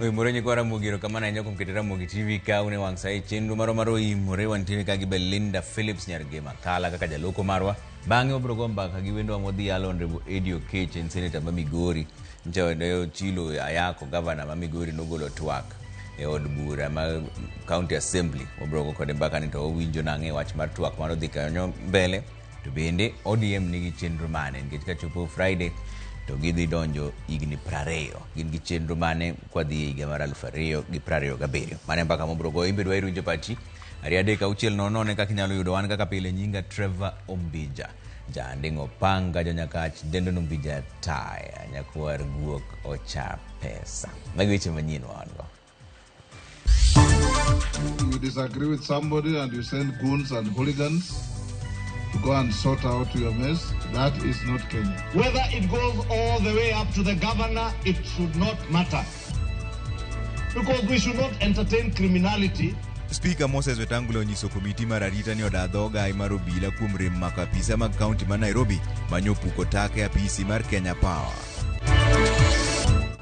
Oimore nyikwa Ramogi, erokamano ahinya kuom keto Ramogi TV ka une wang' sa e chenro marwa mar Oimore. Wantiere ka gi Belinda Phillips nyar Gema Kala kaka jaloko marwa. Bang'e wabiro go mbaka gi wendwa modhial Honorable Eddie Oketch, en senator ma Migori. Nyocha ne Ochilo Ayako, gavana ma Migori, nogolo twak e od bura ma County Assembly. Wabiro go kode mbaka ni to owinjo nang'e wach mar twak mano dhi kanyo mbele. To bende ODM nigi chenro mane? Nikech kachopo Friday to gidhi donjo higni 20. Gin gi chenro mane kwadhi e higa mar 2027. Mano e mbaka mobiro goyo. In be dwaher winjo pachi. 2 3 6 0 0 kaka inyalo yudo wan kaka pile. Nyinga Trevor Ombija. Janding'o panga jonyakach dendo Ombija taya nyakwar guok ocha pesa. Magi weche manyien ma wan go. You disagree with somebody and you send goons and hooligans to go and sort out your mess. That is not Kenya. Whether it goes all the way up to the governor, it should not matter. Because we should not entertain criminality. Spika Moses Wetangula onyiso komiti mar arita ni oda dho gai mar obila kuom rem mako apisa mag kaunti ma Nairobi manyo puko taka e apisi mar Kenya Power.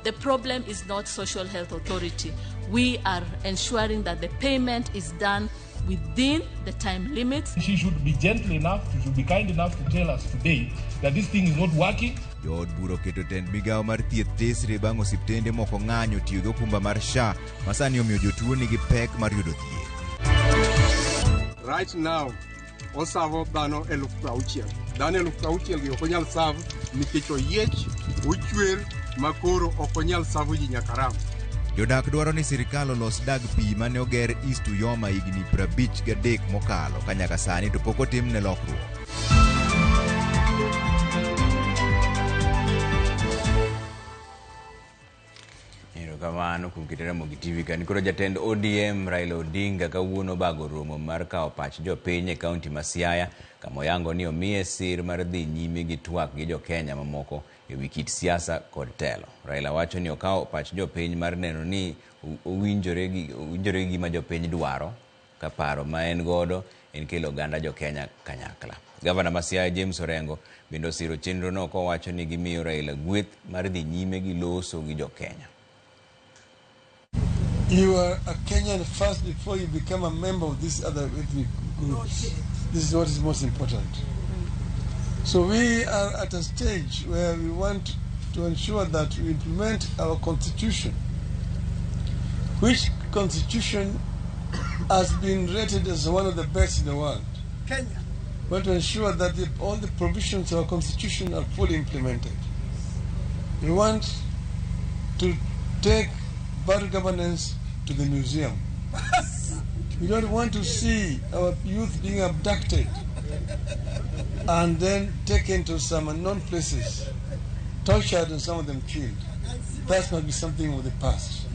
The problem is not Social Health Authority. We are ensuring that the payment is done within the time limits. She should be gentle enough, she should be kind enough to tell us today that this thing is not working. Jood bura oketo tend migawo mar thieth tesre bang' osiptende moko ng'anyo tiyo gi okumba mar SHA ma sani omiyo jotuo nigi pek mar yudo thieth. Right now, osavo dhano 60,000. Dhano 60,000 gi ok onyal serve nikech oyiech, ochwer ma koro ok onyal savo ji nyaka ram. Jodak dwaro ni sirikal olos dag pi mane oger East Uyoma higni 53 mokalo ka nyaka sani to pok otimne lokruok. Erokamano kuom keto Ramogi TV ka. Koro jatend ODM Raila Odinga kawuono obago romo mar kawo pach jopiny e kaunti ma Siaya kama oyango ni omiye sir mar dhi nyime gi twak gi jo-Kenya mamoko e wi kit siasa kod telo. Raila wacho ni okawo pach jopiny mar neno ni owinjore gi gima jopiny dwaro ka paro ma en godo en kelo oganda jo-Kenya kanyakla. Gavana ma Siaya James Orengo bende osiro chenrono kowacho ni gimiyo Raila gweth mar dhi nyime gi loso gi jo-Kenya. You are a Kenyan first before you become a member of these other ethnic groups. This is what is most important. So we are at a stage where we want to ensure that we implement our constitution, which constitution has been rated as one of the best in the world. Kenya. We want to ensure that all the provisions of our constitution are fully implemented. We want to take bad governance to the museum. We don't want to see our youth being abducted and then taken to some unknown places, tortured and some of them killed. That must be something of the past.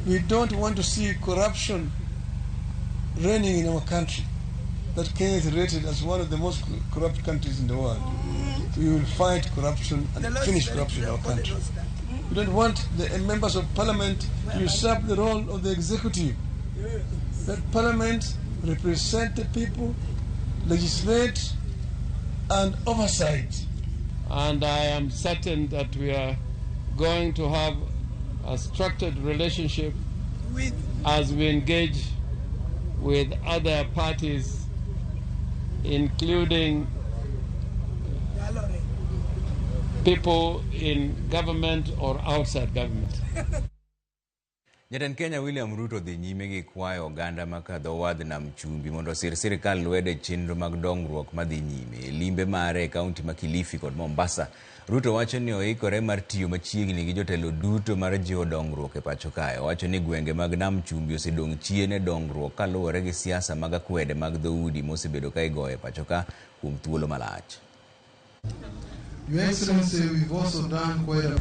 We don't want to see corruption reigning in our country, that Kenya is rated as one of the most corrupt countries in the world. We will fight corruption and finish corruption in our country. We don't want the members of parliament to usurp the role of the executive. That parliament represent the people, legislate, and oversight. And I am certain that we are going to have a structured relationship as we engage with other parties, including people in government or outside government. Jatend Kenya William Ruto dhi nyime gi kwayo oganda ma dho wadh nam chumbi mondo osir sirikal lwedo e chenro mag dongruok madhi nyime. E limbe mare e kaunti ma Kilifi kod Mombasa, Ruto wacho ni oikore mar tiyo machiegni gi jotelo duto mar jiwo dongruok e pacho kae. Owacho ni gwenge mag nam chumbi osedong' chien e dongruok kaluwore gi siasa mag akwede mag dhoudi mosebedo ka igoyo e pacho ka kuom thuolo malach. Your Excellency, we've also done quite a...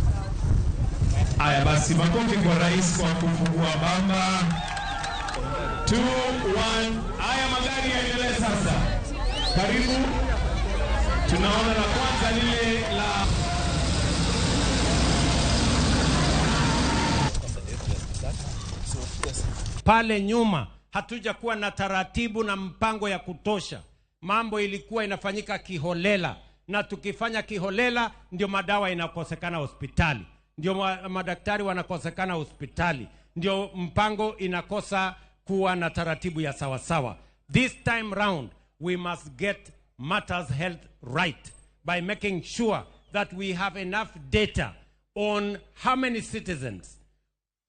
Aya basi, makofi kwa rais kwa kufungua bamba. 2 1. Aya, magari yaendelee sasa. Karibu. Tunaona la kwanza lile la pale nyuma hatujakuwa na taratibu na mpango ya kutosha. Mambo ilikuwa inafanyika kiholela, na tukifanya kiholela ndio madawa inakosekana hospitali. Ndio madaktari wanakosekana hospitali, ndio mpango inakosa kuwa na taratibu ya sawasawa. This time round we must get matters health right by making sure that we have enough data on how many citizens,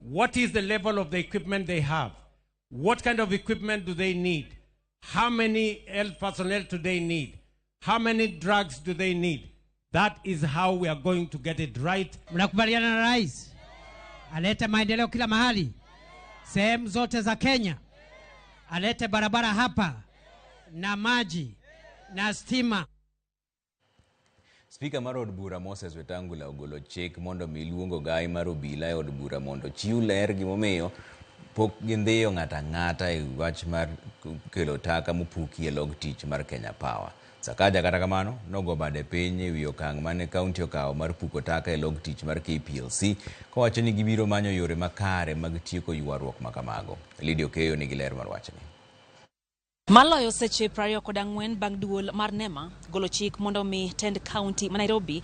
what is the level of the equipment they have, what kind of equipment do they need, how many health personnel do they need, how many drugs do they need. That is how we are going to get it right. Mnakubaliana na rais alete maendeleo kila mahali, sehemu zote za Kenya, alete barabara hapa na maji na stima. Spika mar od bura Moses Wetangula ogolo chik mondo mi luongo gai mar obila e od bura mondo chiw ler gimomiyo pok gindhiyo ng'ato ang'ata e wach mar kelo taka mopuki e log tich mar Kenya Power. Sakaja kata kamano nogo bade piny ewi okang' mane kaunti okawo mar puko taka e log tich mar KPLC kowacho ni gibiro manyo yore makare mag tieko ywaruok makamago. Lydia Okeyo nigi ler mar wachni. Maloyo seche 24 bang' duol mar NEMA golo chik mondo mi tend kaunti ma Nairobi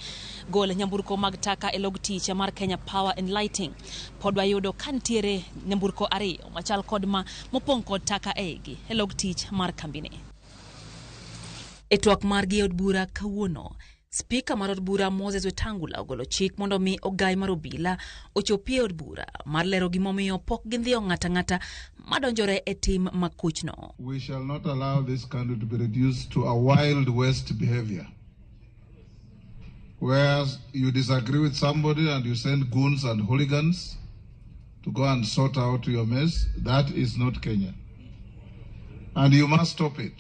gol nyamburko mag taka e log tich mar Kenya Power and Lighting. Pod wayudo ka nitiere nyamburko ariyo machal kod ma mopong' kod taka eigi e log tich mar kambini. E twak margi e od bura kawuono, Spika mar od bura Moses Wetangula ogolo chik mondo mi ogai mar obila ochopi e od bura mar lero gimomiyo pok gindhiyo ng'ato ang'ata madonjore e tim makuchno. We shall not allow this country to be reduced to a Wild West behavior, where you disagree with somebody and you send goons and hooligans to go and sort out your mess. That is not Kenya. And you must stop it.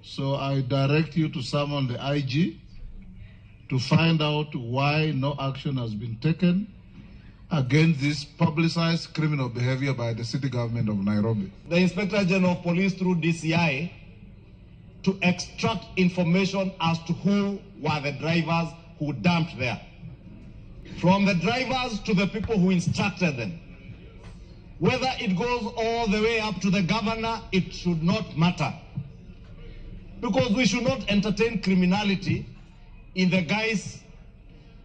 So I direct you to summon the IG to find out why no action has been taken against this publicized criminal behavior by the city government of Nairobi. The Inspector General of Police through DCI to extract information as to who were the drivers who dumped there. From the drivers to the people who instructed them. Whether it goes all the way up to the governor, it should not matter. Because we should not entertain criminality in the guise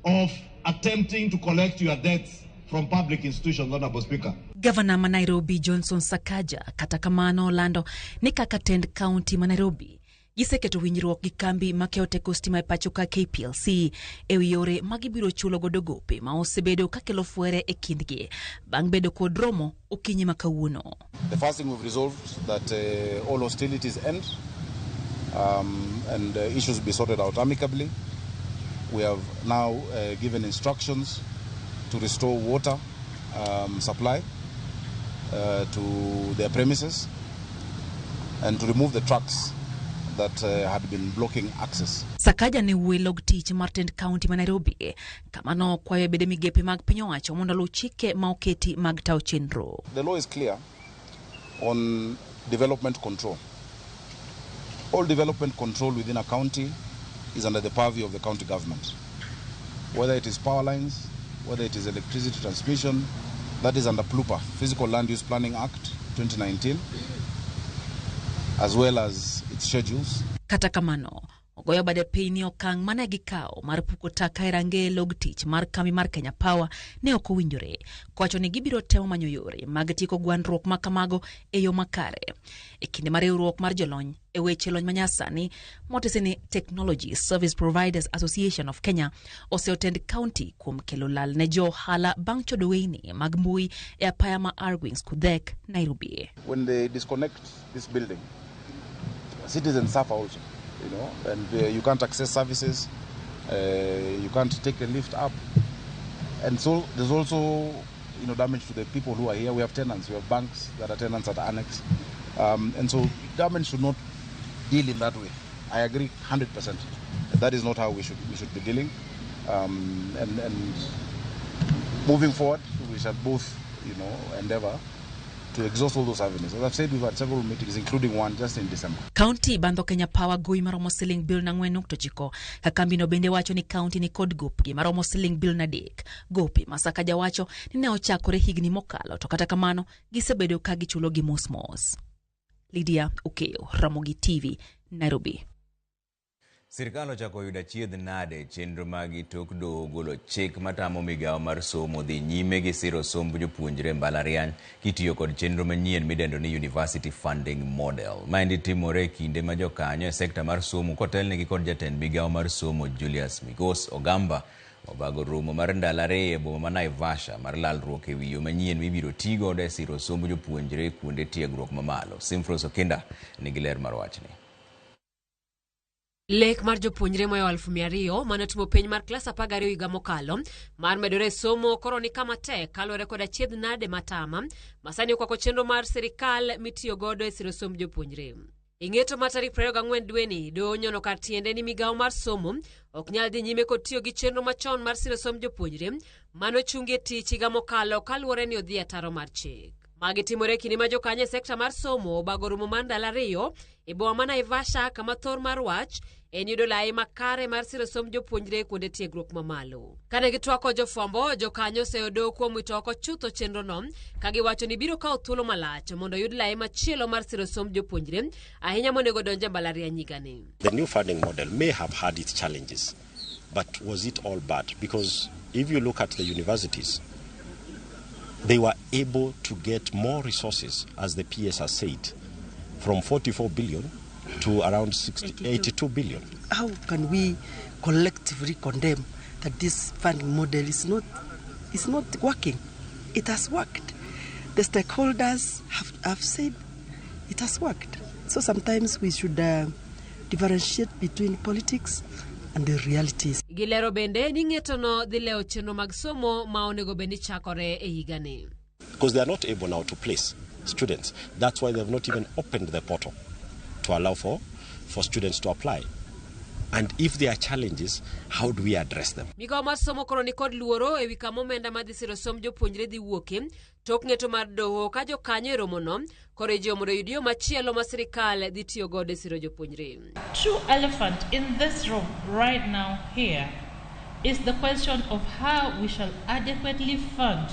of attempting to collect your debts from public institutions, Honorable Speaker. Gavana ma Nairobi Johnson Sakaja kata kamano olando ni kaka tend kaunti ma Nairobi giseketo winjruok gi kambi makeyo teko stima e pacho ka KPLC ewi yore ma gibiro chulo godo gope ma osebedo kakelo fwere e kindgi bang' bedo kod romo okinyi ma kawuono. The first thing we've resolved that all hostilities end and issues be sorted out amicably. We have now given instructions to restore water supply to their premises and to remove the trucks that had been blocking access. Sakaja ne wuoyo e log tich mar tend kaunti ma Nairobi kama nokwayo bede migepe mag piny owacho mondo oluw chike ma oketi mag tayo chenro. The law is clear on development control. All development control within a county is under the purview of the county government. Whether it is power lines, whether it is electricity transmission, that is under PLUPA, Physical Land Use Planning Act 2019, as well as its schedules. Kata kamano, ogoyo bade piny ni okang' mane gikawo mar puko taka e rangeye log tich mar kambi mar Kenya Power ne ok owinjore, kowacho ni gibiro temo manyo yore mag tieko gwandruok ma kamago e yo makare. E kinde ma riwruok mar jolony e weche lony manyasani motese ni Technology Service Providers Association of Kenya oseotend kaunti kuom kelo lal ne jo ohala bang' chodo weyni mag mbui e apaya ma Argwings Kodhek, Nairobi. When they disconnect this building, citizens suffer also, you know, and you can't access services, you can't take a lift up. And so there's also, you know, damage to the people who are here. We have tenants, we have banks that are tenants at Annex. And so government should not deal in that way. I agree 100%. That is not how we should be dealing. And moving forward, we shall both, you know, endeavor to exhaust all those avenues. As I've said, we've had several meetings, including one just in December. County bandho Kenya Power gowi maromo siling bilion 4.9 ka kambino bende wacho ni county ni kod gopgi maromo siling bilion 3. Gope ma Sakaja wacho ni ne ochakore higni mokalo to kata kamano gisebedo ka gichulo gi mos mos. Lydia Okeyo, Ramogi TV, Nairobi. Sirkal ochako yudo achiedh nade chenro magi tok doho golo chik matamo migawo mar somo dhi nyime gi siro somb jopuonjre e mbalariany kitiyo kod chenro manyien midendo ni University Funding Model. Maendi timore e kinde ma jokanyo e sekta mar somo kotelnegi kod jatend migawo mar somo Julius Migos Ogamba obago romo mar ndalo 2 e boma ma Naivasha mar lalruok e wi yo manyien mibiro ti godo e siro somb jopuonjre kuonde tiegruok mamalo. Simfros Okinda nigi ler mar wachni. Lek mar jopuonjre moyo 200,000 mane otimo penj mar klas 12 higa mokalo mar medore e somo koro ni kama tek kaluwore kod achiedh nade matama masani okwako chenro mar sirikal mitiyo godo e siro somb jopuonjre. Ing'eto mar tarik 24 dweni, doho onyono kar tiende ni migawo mar somo ok nyal dhi nyime kod tiyo gi chenro machon mar siro somb jopuonjre mane ochungi e tich higa mokalo kaluwore ni odhi ataro mar chik. Magi timore kinde ma jokanyo e sekta mar somo obago romo mar ndalo 2 e boma ma Naivasha kama thor mar wach en yudo lai makare mar siro somb jopuonjre kuonde tiegruok mamalo. Kane gitwako jofwambo, jokanyo oseyo doho kuom wito oko chutho chenrono ka giwacho ni biro kawo thuolo malach mondo oyud lai machielo mar siro somb jopuonjre ahinya monego donj e mbalariany higani. The new funding model may have had its challenges, but was it all bad? Because if you look at the universities, they were able to get more resources, as the PS has said, from 44 billion to around 82 billion. How can we collectively condemn that this funding model is not working? It has worked. The stakeholders have said it has worked. So sometimes we should differentiate between politics and the realities. Gilero bende ni ng'etono dhi lewo chenro mag somo ma onego bed ni chakore e higani. Because they are not able now to place students. That's why they have not even opened the portal to allow for students to apply. And if there are challenges, how do we address them? Migawo mar somo koro ni kod luoro ewi kama omenda madhi siro somb jopuonjre dhi wuoke tok ng'eto mar doho ka jokanyo e romono koro ijiwo mondo oyud yo machielo ma sirikal dhi tiyo godo e siro jopuonjre. True elephant in this room right now here is the question of how we shall adequately fund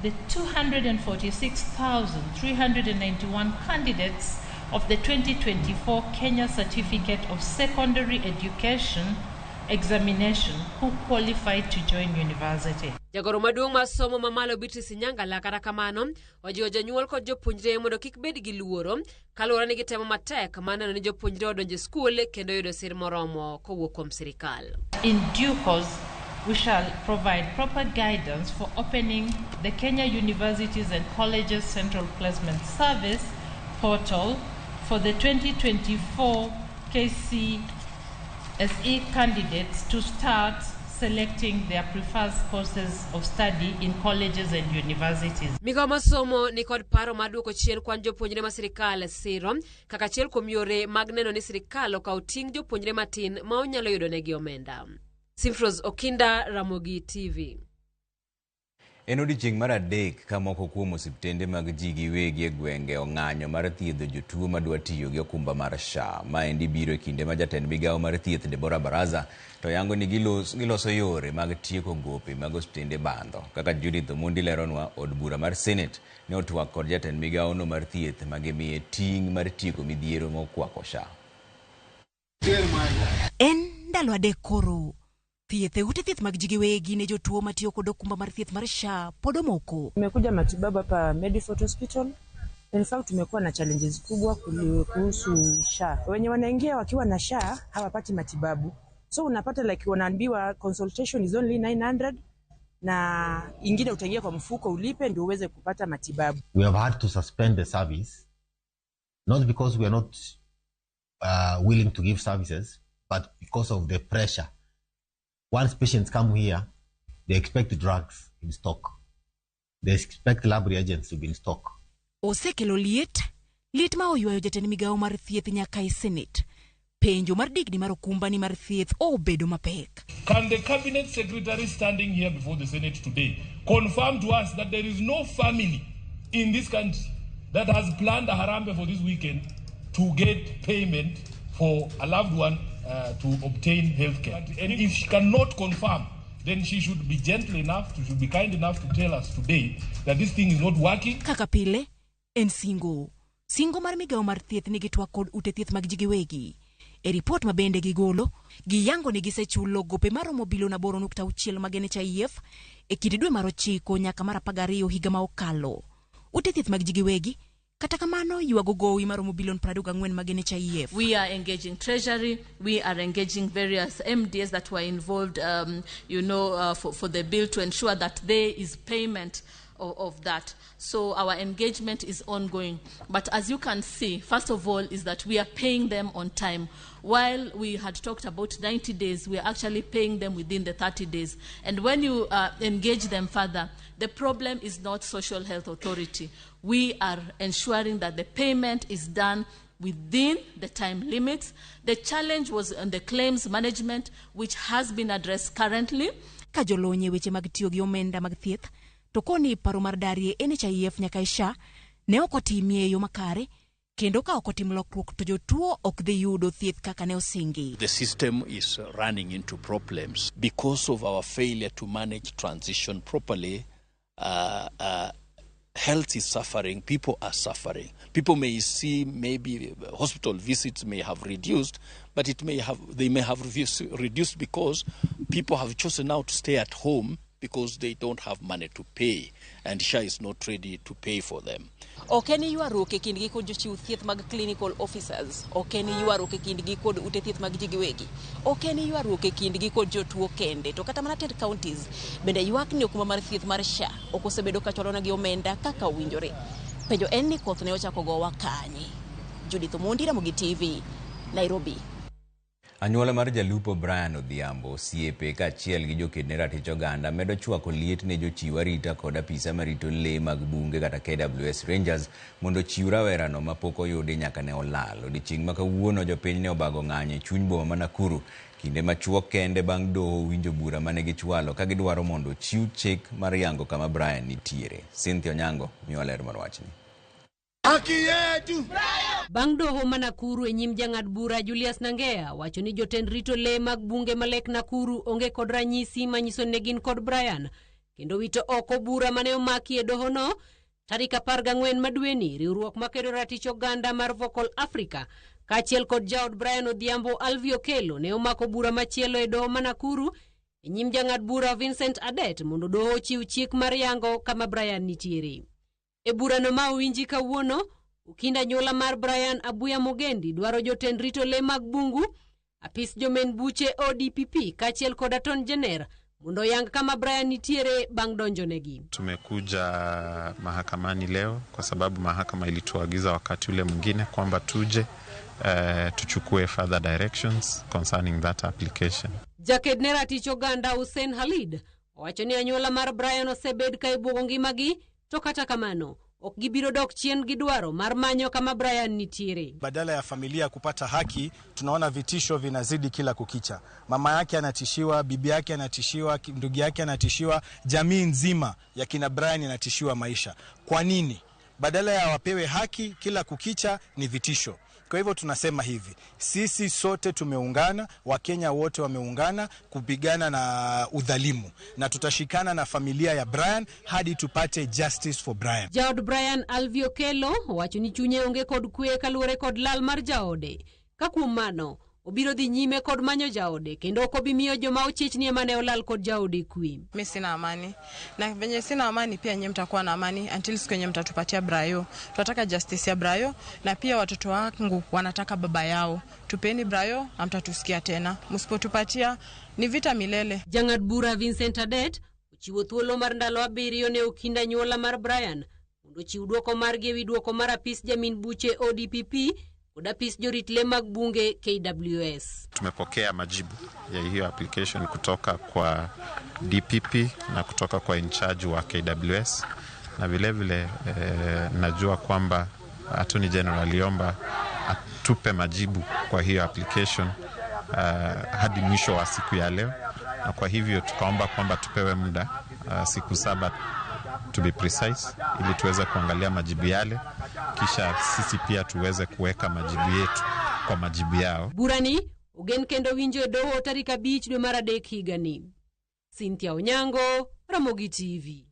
the 246,391 candidates of the 2024 Kenya Certificate of Secondary Education examination who qualified to join university. Jagoro maduong' mar somo mamalo Beatrice Nyangala kata kamano ojiwo jonyuol kod jopuonjre mondo kik bed gi luoro kaluwore ni gitemo matek mar neno ni jopuonjre odonjo e skul kendo yudo sir moromo kowuok kuom sirikal. In due course, we shall provide proper guidance for opening the Kenya Universities and Colleges Central Placement Service portal for the 2024 KCSE candidates to start selecting their preferred courses of study in colleges and universities. Migawo mar somo ni kod paro mar duoko chien kwan jopuonjre ma sirikal siro kaka achiel kuom yore mag neno ni sirikal okawo ting' jopuonjre matin ma onyalo yudo negi omenda. Simfros Okinda, Ramogi TV. En odiechieng' mar 3 ka moko kuom osiptende mag ji giwegi e gwenge ong'anyo mar thiedho jotuo madwa tiyo gi okumba mar SHA. Maendi biro e kinde ma jatend migawo mar thieth Deborah Baraza to yango ni giloso yore mag tieko gope mag osiptende bandho. Kaka Judith Omondi leronwa, od bura mar Senate ne otwak kod jatend migawono mar thieth ma gimiye ting' mar tieko midhiero mokwako SHA. En ndalo 3 koro. Thieth e ute thieth mag ji giwegi ne jotuo matiyo kod okumba mar thieth mar SHA pod omoko. Tumekuja matibabu hapa Medifort Hospital. In fact tumekuwa na challenges kubwa kuhusu SHA. Wenye wanaingia wakiwa na SHA hawapati matibabu. So unapata like wanaambiwa consultation is only 900 na ingine utaingia kwa mfuko ulipe ndio uweze kupata matibabu. We have had to suspend the service not because we are not willing to give services but because of the pressure. Once patients come here, they expect drugs in stock. They expect lab reagents to be in stock. Osekelo liet, liet ma oywayo jatend migawo mar thieth nyaka e Senate. Penjo mar digni mar okumbani mar thieth obedo mapek. Can the cabinet secretary standing here before the Senate today confirm to us that there is no family in this country that has planned a harambee for this weekend to get payment for a loved one to obtain health care? And if she cannot confirm, then she should be gentle enough, she should be kind enough to tell us today that this thing is not working. Kaka pile, en singo. Singo mar migawo mar thieth nigi twak kod ute thieth mag ji giwegi. E ripot ma bende gigolo, giyango ni gisechulo gope maromo bilion 8.6 mag NHIF e kind dwe mar 9 nyaka mar 12 higa ma okalo. Ute thieth mag ji giwegi, kata kamano, ywago gowi maromo bilion 34 mag NHIF. We are engaging Treasury, we are engaging various MDs that were involved, for the bill to ensure that there is payment of that. So our engagement is ongoing. But as you can see, first of all, is that we are paying them on time. While we had talked about 90 days, we are actually paying them within the 30 days. And when you engage them further, the problem is not Social Health Authority. We are ensuring that the payment is done within the time limits. The challenge was on the claims management, which has been addressed currently. Ka jolony e weche mag tiyo gi omenda mag thieth, to koni paro mar darie NHIF nyaka e SHA ne ok otimie e yo makare, kendo ka ok otim lokruok to jotuo ok dhi yudo thieth kaka ne osingi. The system is running into problems because of our failure to manage transition properly. Health is suffering, people are suffering. People may see maybe hospital visits may have reduced, but they may have reduced because people have chosen now to stay at home because they don't have money to pay, and SHA is not ready to pay for them. Ok en ywaruok e kindgi kod jochiw thieth mag clinical officers, ok en ywaruok e kindgi kod ute thieth mag ji giwegi, ok en ywaruok e kindgi kod jotuo kende, to kata mana tend counties bende ywak ni okumba mar thieth mar SHA ok osebedo ka chwalonegi omenda kaka owinjore. Penjo en ni koth ne ochako gowa kanye? Judith Omondi, Ramogi TV, Nairobi. Anyuola mar jalupo Brian Odhiambo, osiepe kaachiel gi joked ne ratich oganda medo chwako liet ne jochiw arita kod apisa marito lee mag bunge kata KWS Rangers mondo ochiw rawerano mapok oyudi nyaka ne olal. Odiechieng' ma kawuono jopiny ne obago ng'anyo e chuny boma ma Nakuru kinde machuok kende bang' doho winjo bura mane gichwalo ka gidwaro mondo ochiw chik mar yango kama Brian nitiere. Cynthia Onyango miyowa ler mar wachni. Haki yetu! Bang' doho ma Nakuru e nyim jang'ad bura Julius Nangea wacho ni jotend rito lee mag bunge malek Nakuru onge kod ranyisi manyiso ni gin kod Brian, kendo wito oko bura mane omaki e dohono tarik 14 madweni. Riwruok makedo ratich oganda mar Vocal Africa kaachiel kod jaod Brian Odhiambo Alvi Okello ne omako bura machielo e doho ma Nakuru e nyim jang'ad bura Vincent Adet mondo doho ochiw chik mar yango kama Brian nitiere. E burano ma owinji kawuono, okinda anyuola mar Brian Abuya Mogendi dwaro jotend rito lee mag bungu, apis jomen buche ODPP kaachiel kod Attorney General mondo oyang kama Brian nitiere bang' donjonegi. Tumekuja mahakamani leo kwa sababu mahakama ilituagiza wakati ule mwingine kwamba tuje tuchukue further directions concerning that application. Jaked ne ratich oganda Hussein Khalid owacho ni anyuola mar Brian osebed ka ibuogo ngimagi, to kata kamano ok gibiro dok chien gi dwaro mar manyo kama Brian nitiere. Badala ya familia kupata haki, tunaona vitisho vinazidi kila kukicha. Mama yake anatishiwa, bibi yake anatishiwa, ndugu yake anatishiwa, jamii nzima ya kina Brian inatishiwa maisha. Kwa nini? Badala ya wapewe haki, kila kukicha ni vitisho. Kwa hivyo tunasema hivi, sisi sote tumeungana, Wakenya wote wameungana kupigana na udhalimu, na tutashikana na familia ya Brian hadi tupate justice for Brian. Jaod Brian Alvi Okello owacho ni chunye onge kod kwe kaluwore kod lal mar jaode. Ka kuom mano, obiro dhi nyime kod manyo jaode kendo ok obi miyo joma ochich ni ema ne olal kod jaode kwe. Mimi sina amani, na venye sina amani pia nyinyi mtakuwa na amani until siku yenye mtatupatia Brayo. Tunataka justice ya Brayo, na pia watoto wangu wanataka baba yao. Tupeni Brayo na mtatusikia tena, msipotupatia ni vita milele. Jang'ad bura Vincent Adet ochiwo thuolo mar ndalo 7 ne okinda anyuola mar Brian mondo ochiw dwoko margi ewi dwoko mar apis jamin buche ODPP kod apis jorit le mag bunge KWS. Tumepokea majibu ya hiyo application kutoka kwa DPP na kutoka kwa in charge wa KWS, na vile vile najua kwamba Attorney General aliomba atupe majibu kwa hiyo application hadi mwisho wa siku ya leo, na kwa hivyo tukaomba kwamba tupewe muda siku 7 to be precise, ili tuweze kuangalia majibu yale, kisha sisi pia tuweze kuweka majibu yetu kwa majibu yao. Burani ogen kendo winjo e doho tarik 5 dwe mar 3 higani. Cynthia Onyango, Ramogi TV.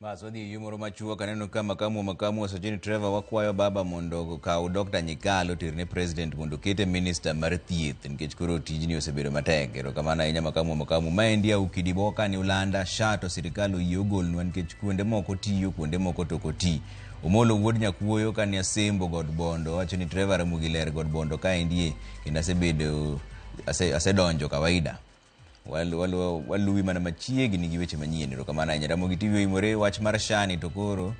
Bas wadhi e yo moro machuok aneno ka makamu wacho ni Trevor wakwayo baba mondo okaw Dr. Nyikal oterne president mondo okete minister mar thieth nikech koro tijni osebedo matek. Erokamano ahinya makamu. Maendi Aukidi Boka ni Ulanda SHA to sirikal oyie ogolnwa nikech kuonde moko tiyo kuonde moko to ok oti. Omolo wuod Nyakuoyo kani Asembo God Bondo wacho ni Trevor Ramogi ler God Bondo kaendie kendo asebedo asedonjo kawaida. Waluwi mana machiegni gi weche manyien. Erokamano ahinya. Ramogi TV oimore wach mar SHA ni to koro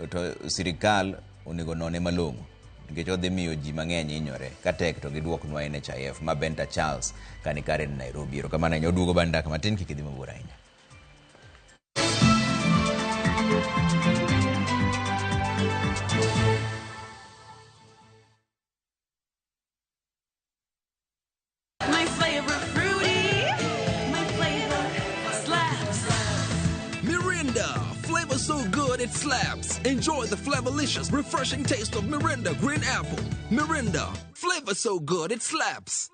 to sirikal onego none malong'o nikech odhi miyo ji mang'eny hinyore ka tek to giduoknwa NHIF ma Benta Charles kani kare ni Nairobi. Erokamano ahinya. Oduogo bang' dakika matin kik idhi mabor ahinya. My favorite fruity, my flavor slaps. Mirinda, flavor so good it slaps. Enjoy the flavorlicious, refreshing taste of Mirinda Green Apple. Mirinda, flavor so good it slaps.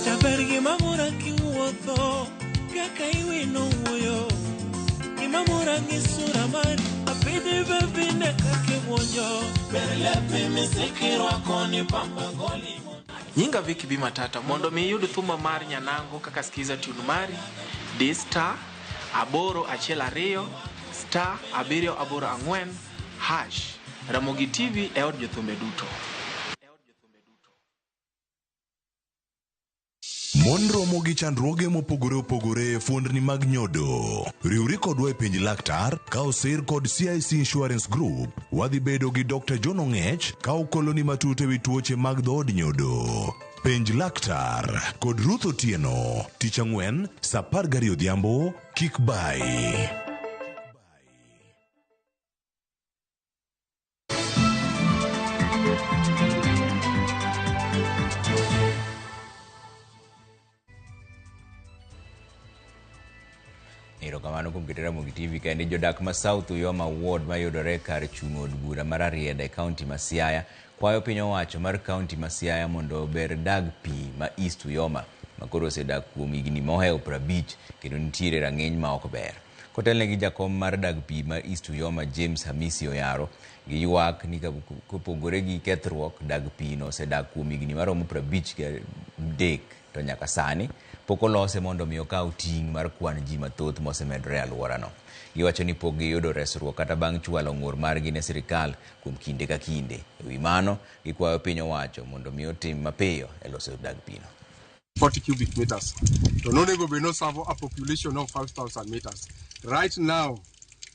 Jaber gima mora kiwuotho kaka iwino wuoyo gima mora gi sura mari apidhi bebine kaka ibuonjo ber lepi misikirwako ni pamba goli. Nyinga Vicky B Matata mondo mi iyud thuma mar Nyanango kaka skiza tune mari di star 812 star 784 hash. Ramogi TV e od jothumbe duto. Mon romo gi chandruoge mopogore opogore e fuondni mag nyodo. Riwri kodwa e penj laktar ka osir kod CIC Insurance Group. Wadhi bedo gi Dr. John Ong'ech ka okoloni matut ewi tuoche mag dhood nyodo. Penj laktar kod Ruth Otieno tich ang'wen saa 12 odhiambo kik bai. Erokamano kuom keto Ramogi TV kaendi. Jodak ma South Uyoma Ward mayudore kar chung' od bura mar Rarieda e kaunti ma Siaya kwayo piny owacho mar kaunti ma Siaya mondo ober dag pi ma East Uyoma makoro osedak kuom higni mohewo 50 kendo nitiere rang'iny ma ok ber. Kotelne gi jakom mar dag pi ma East Uyoma James Hamisi Oyaro, giywak ni kopogore gi kethruok, dag pi no osedak kuom higni maromo 53 to nyaka sani pok olose mondo mi okaw ting' mar kwan ji mathoth mosemedore e alworano. Giwacho ni pok giyudo resruok kata bang' chwalo ng'ur margi ne sirikal kuom kinde ka kinde. E wi mano, gikwayo piny owacho mondo mi otim mapiyo e loso dag pino. 40 cubic meters. To nonego bed nosavo a population of 5,000 meters. Right now,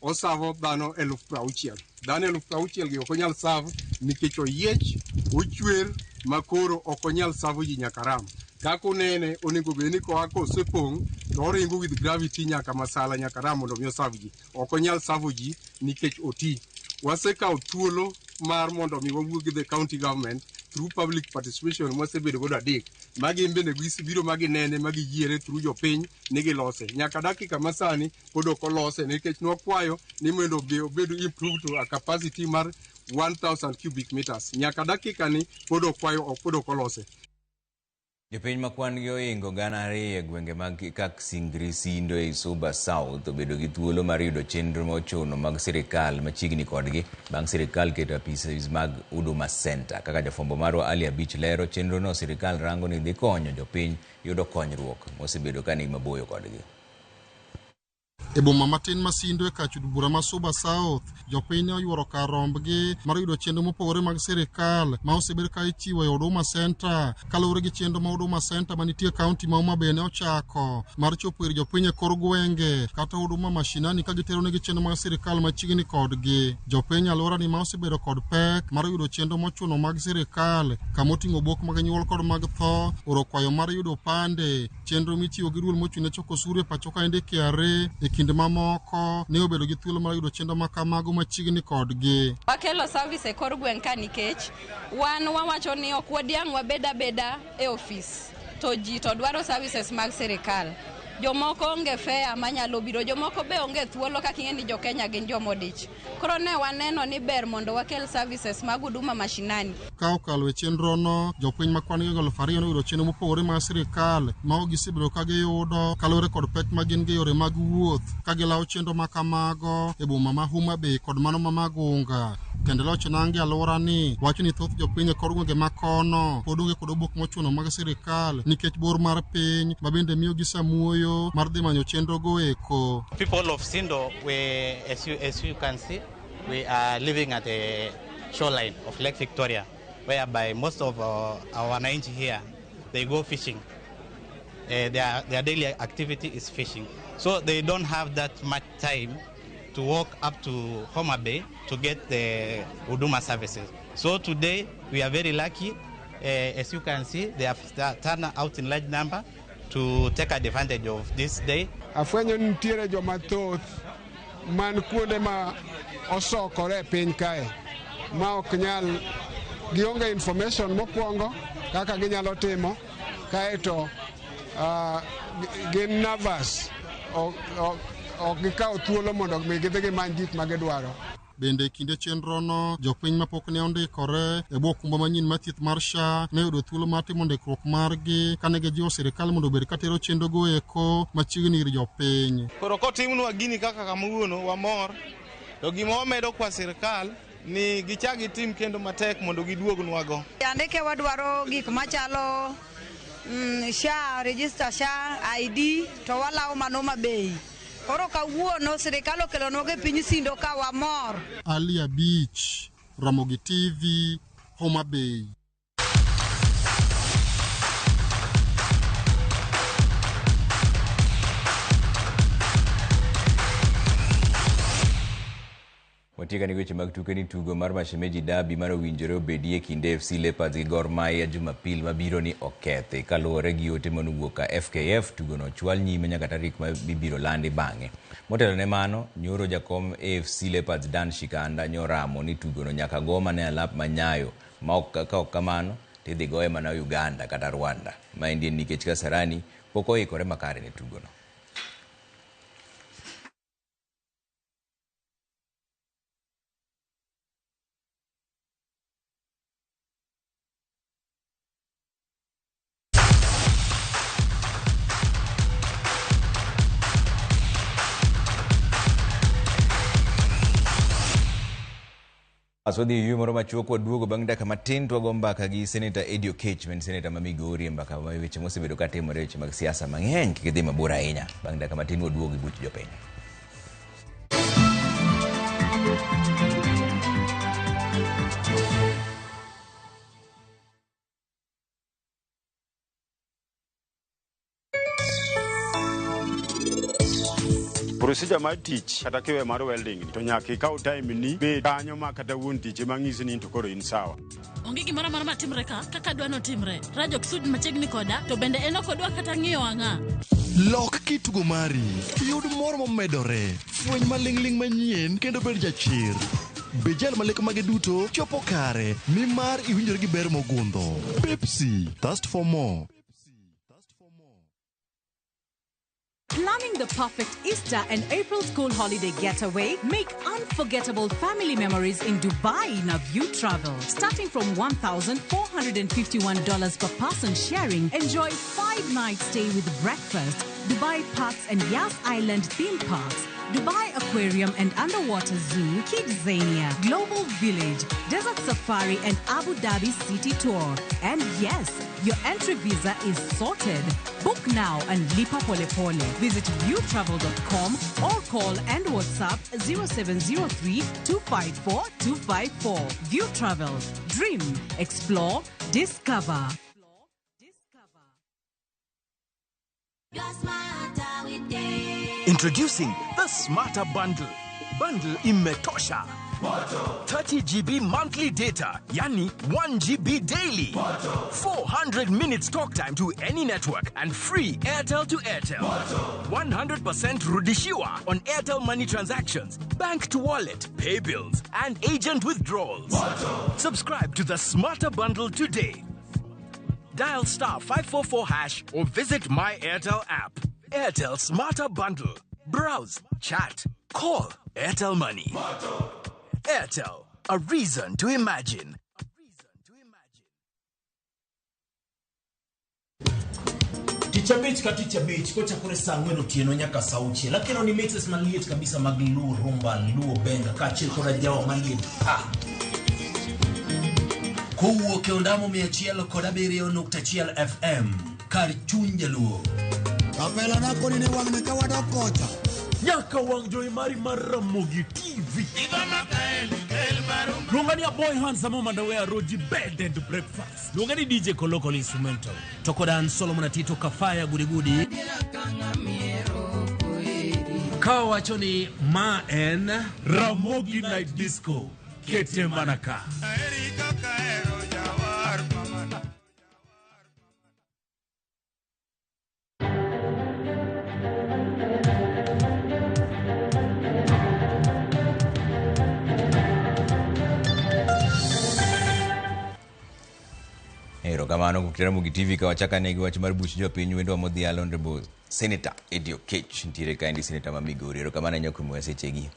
osavo dhano 60,000. Dhano 60,000 gi ok onyal savo nikech oyiech, ochwer makoro ok onyal savo ji nyaka ram. Kaka unene, onego bed ni koa kosepong' to oringo with gravity nyaka Masala nyaka Ram mondo mi osav ji. Ok onyal savo ji nikech oti. Wasekawo thuolo mar mondo mi wawuo gi the county government through public participation mwasebedo godo adek ma gin bende gisebiro ma ginene ma giyiere through jopiny ni gilose. Nyaka dakika masani pod ok olose nikech nwakwayo ni mondo obed improved to a capacity mar 1000 cubic meters. Nyaka dakika ni pod okwayo pod ok olose. Jopiny ma kwan gi ohingo 2,000 e gwenge mag Kaksingri Sindo ei Suba South obedo gi thuolo mar yudo chenro mochuno mag sirikal machiegni kodgi bang' sirikal keto apises mag Huduma Center. Kaka jafwambo marwa Ali Abich lero, chenrono sirikal rango ni dhi konyo jopiny yudo konyruok mosebedo ka ni maboyo kodgi. E boma matin ma Sindo e kach od bura ma Suba South, jopiny ne oyuoro kar rombgi mar yudo chenro mopogore mag sirikal ma osebed ka ichiwo e Huduma Center kaluwore gi chenro ma Huduma Center manitie e kaunti ma Homa Bay ne ochako mar chopo ir jopiny e kor gwenge kata Huduma mashinani ka gitero negi chenro mag sirikal machiegni kodgi. Jopiny alworani ma osebedo kod pek mar yudo chenro mochuno mag sirikal kama oting'o obok mag nyuol kod mag tho, oro kwayo mar yudo opande, chenro michiwo gi duol mochung' ne choko osuru e pacho kaendi KRA e kinde mamoko ne obedo gi thuolo mar yudo chenro ma kamago machiegni kodgi. Wakelo service e kor gweng' ka nikech wan wawacho ni ok wadiang' wabed abeda e ofis to ji to dwaro services mag sirikal. Jomoko onge fare manyalo biro, jomoko be onge thuolo kaka ing'e ni jo Kenya gin jomodich. Koro ne waneno ni ber mondo wakel services mag Huduma Mashinani. Ka okalo e chenrono, jopiny ma kwan gi 2,000 noyudo chenro mopogore mag sirikal ma ok gisebedo ka giyudo kaluwore kod pek ma gin go e yore mag wuoth ka gilawo chenro ma kamago e boma ma Homa Bay kod mano ma Magunga. Tend loch Nangi alwora ni wacho ni thoth jopiny e kor gwenge ma kono pod onge kod obok mochuno mag sirikal nikech bor mar piny ma bende miyo gi samuoyo mar dhi manyo chenro go eko. People of Sindo, we, as you can see, we are living at the shoreline of Lake Victoria, whereby most of our wananchi here, they go fishing. Their daily activity is fishing. So they don't have that much time to walk up to Homa Bay to get the Huduma services. So today we are very lucky. As you can see, they have turned out in large number to take advantage of this day. Afwenyo ni nitiere joma thoth man kuonde ma osokore e piny kae ma ok nyal gionge information mokwongo kaka ginyalo timo kaeto gin nervous ok gikawo thuolo mondo mi gidhi gimany gik ma gidwaro. Bende e kinde chenrono, jopiny mapok ne ondikore e bwo okumba manyien mar thieth mar SHA ne oyudo thuolo mar timo ndikruok margi kane gijiwo sirikal mondo obed katero chenro go eko machiegni ir jopiny. Koro kotimnwa gini kaka kawuono wamor, to gima wamedo kwa sirikal ni gichak gitim kendo matek mondo giduognwago. Andike wadwaro gik machalo SHA, register SHA, ID to walawo mano mabei. Koro kawuono sirikal okelonwa e piny Sindo ka wamor. Alia Beach, Ramogi TV, Homa Bay. Watieka ni weche mag tuke ni tugo mar Mashemeji Derby mar owinjore obedie kinde FC Leopards gi Gor Mahia Jumapil mabiro ni okethi kaluwore gi ote manowuok ka FKF tugono ochwal nyime nyaka tarik ma ibiro landi bang'e. Motelo ne mano, nyoro jakom AFC Leopards Dan Shikanda nyoramo ni tugono nyaka go mana e alap ma Nyayo ma ok ka ok kamano tidhi goye mana Uganda kata Rwanda. Maendi en nikech Kasarani pok oikore makare ne tugono. Aswadhi e yueyo moro machuok waduogo bang' dakika matin to wago mbaka gi Seneta Eddie Oketch ma en seneta ma Migori e mbaka ma weche mosebedo katimore weche mag siasa mang'eny kik idhi mabor ahinya. Bang' dakika matin waduogo gi buch jopiny. Procedure mar tich kata kiwe mar welding to nyaka ikaw time ni bed kanyo ma kata wuon tich ema ng'isi ni to koro in sawa. Onge gimoro amora matimre ka kaka adwa notimre. Raj ok sud machiegni koda to bende en ok odwa kata ng'iyo wang'a. Lok kitugo mari, yud mor momedore, fweny maling'ling' manyien kendo bed jachir. Bed jal ma lek mage duto chopo kare, nimar iwinjori gi ber mogundho. Pepsi, thirst for more. Planning the perfect Easter and April school holiday getaway? Make unforgettable family memories in Dubai in a View Travel. Starting from $1,451 per person sharing, enjoy 5-night stay with breakfast, Dubai Parks and Yas Island theme parks, Dubai Aquarium and Underwater Zoo, Kidzania, Global Village, Desert Safari and Abu Dhabi City Tour. And yes, your entry visa is sorted. Book now and lipa pole pole. Visit viewtravel.com or call and WhatsApp 0703 254 254. View Travel. Dream, explore, discover. Introducing the Smarter Bundle. Bundle imetosha. 30 GB monthly data, yani 1 GB daily. 400 minutes talk time to any network and free Airtel to Airtel. 100% rudishiwa on Airtel money transactions, bank to wallet, pay bills, and agent withdrawals. Subscribe to the Smarter Bundle today. Dial star 544 hash or visit My Airtel app. Airtel Smarter Bundle. Browse, chat, call. Airtel Money. Airtel, a reason to imagine. Tich abich ka tich abich kochakore saa ang'wen otieno nyaka saa auchiel akelo ni mixes maliet kabisa mag Luo Rumba, Luo Benga kaachiel koda jawa maliet pa kowuok e ondamo 107.1 FM kar chuny jaluo. Kapela na koni ni wang'ni ka wadok kocha. Nyaka wang' jowi mari mar Ramogi TV. Luonga ni Aboy Handsome Omandawe Roji Bed and Breakfast. Luonga ni DJ Koloko Instrumental. To koda an Solomon Atito Kafaya Gudigudi. Ka wacho ni ma en Ramogi Night Disco. Kete mana ka. Erokamano kuom Ramogi TV ka wachakane gi wach mar buch jopiny wendwa modhial Honorable Senator Eddie Oketch nitiere kaendi senator ma Migori. Erokamano ahinya kuom miyowa sechegi.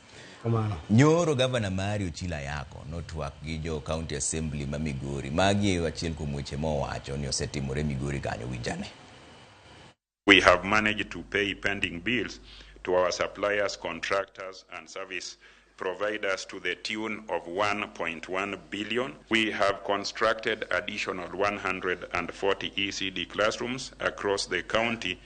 Kamano. Nyoro gavana mari Ochilo Ayako notwak gi jo County Assembly ma Migori. Magi e achiel kuom weche mowacho ni osetimore Migori kanyo winjane. We have managed to pay pending bills to our suppliers, contractors, and service providers to the tune of 1.1 billion. We have constructed additional 140 ECD classrooms across the county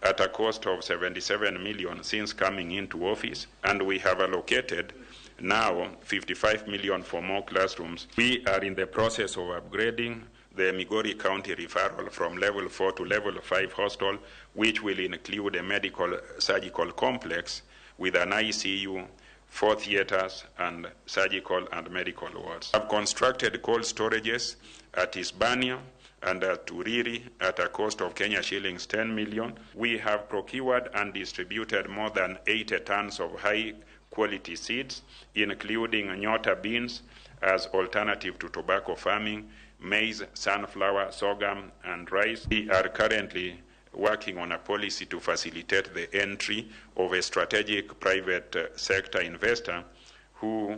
at a cost of 77 million since coming into office, and we have allocated now 55 million for more classrooms. We are in the process of upgrading the Migori County referral from level 4 to level 5 hostel, which will include a medical surgical complex with an ICU, 4 theaters, and surgical and medical wards. I've constructed cold storages at Isbania and at Uriri at a cost of Kenya shillings 10 million. We have procured and distributed more than 80 tons of high quality seeds, including Nyota beans as alternative to tobacco farming, maize, sunflower, sorghum, and rice. We are currently working on a policy to facilitate the entry of a strategic private sector investor who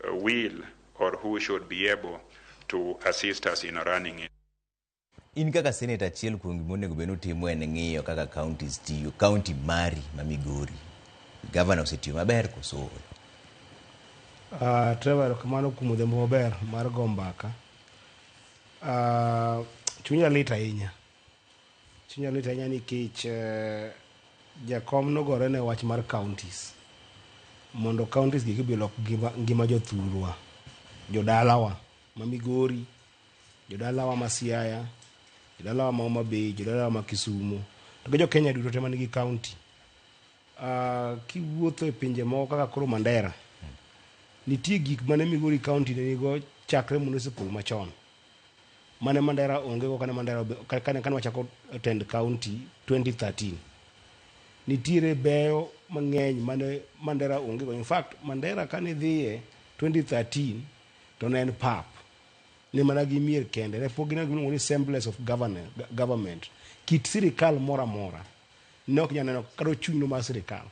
will or who should be able to assist us in running it. In kaka senator achiel kuom gima onego bed ni utimo en ng'iyo kaka counties tiyo. County mari ma Migori, governor osetiyo maber koso ooyo? Trevor, erokamano kuom odhiambo maber mar go mbaka. Chunya lit ahinya. Chunya lit ahinya nikech jakom nogore ne wach mar counties. Mondo counties gi gibi olok ngima jothurwa, jodalawa ma Migori, jodalawa ma Siaya, jodalawa ma Homa Bay, jodalawa ma Kisumu, to gi jo Kenya duto te manigi county. Kiwuotho e pinje moko kaka koro Mandera, nitie gik mane Migori County ne nigo chakre municipal machon. Mane Mandera onge go kane Mandera kane wachako tend county 2013. Nitiere beyo mang'eny mane Mandera onge go. In fact, Mandera kane dhiye 2013 to ne en pap. Ne mana gi mier kende. Ne pok gineno gimiluongo ni semblance of government. Kit sirikal moro amora ne ok nyal neno kata ochung'no mar sirikal.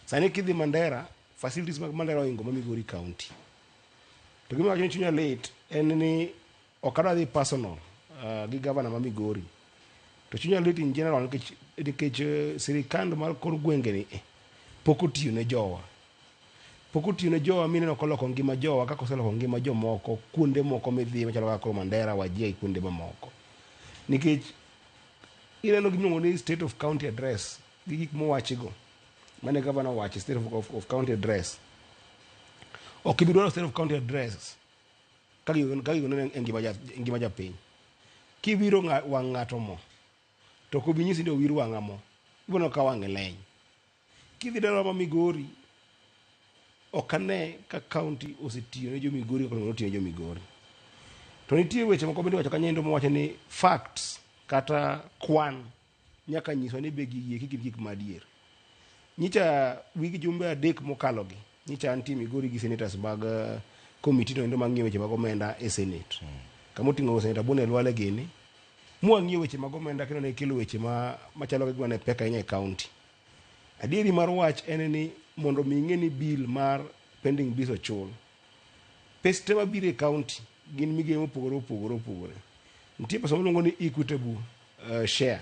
Sani kidhi Mandera, facilities mag Mandera ohingo ma Migori County. To gima wacho ni chunya lit en ni ok adwa dhi personal gi governor ma Migori. To chunya lit in general nikech sirikand mar kor gwenge ni pok otiyo ne jowa. Pok otiyo ne jowa mineno koloko ngima jowa kaka oseloko ngima jomoko kuonde moko midhiye machalo kaka koro Mandera, Wajir gi kuonde mamoko. Nikech ineno gimiluongo ni state of county address gi gik mowachigo mane governor owacho state of county address. Ok ibi dwaro state of county address ka gigo neno e ngima japiny. Kiwiro wang' ng'ato mo to ok obi nyisi ni owir wang'a mo, ibiro neno ka wang'e leny. Kidhi dalawa ma Migori, ok ane ka county osetiyo ne jo Migori kaka onego otiyo ne jo Migori. To nitie weche moko bende iwacho kanyo mowacho ni facts kata kwan nyaka nyiswa ni be gigi eki gin gik madier. Nyicha wig jumbe 3 mokalogi, nyicha antie Migori gi senators mag committee no endo mang'iyo weche mag omenda e Senate. Kama oting'o Senator Boni Khalwale gini, Mwang'iyo weche mag omenda kendo ne kelo weche ma machalo ka gima ne pek ahinya e county. Adieri mar wach en ni mondo mi ing'e ni bill mar pending bills ochul, pes te mabiro e county gin migepe mopogore opogore opogore. Nitie pesa miluongo ni equitable share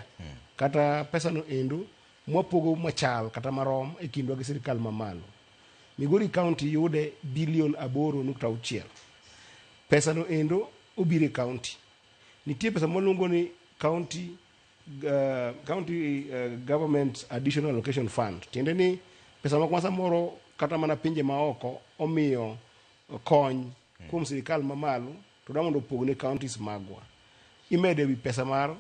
kata pesa no endo mwapogo machal kata marom e kindwa gi sirikal mamalo. Migori County yude bilion 8.6. Pesa no endo obiro e county. Nitie pesa mwaluongo ni county government additional allocation fund. Tiende ni pesa moko ma samoro kata mana pinje maoko omiyo kony kuom sirikal mamalo to dwa mondo opog ne counties magwa. Imede wi pesa mar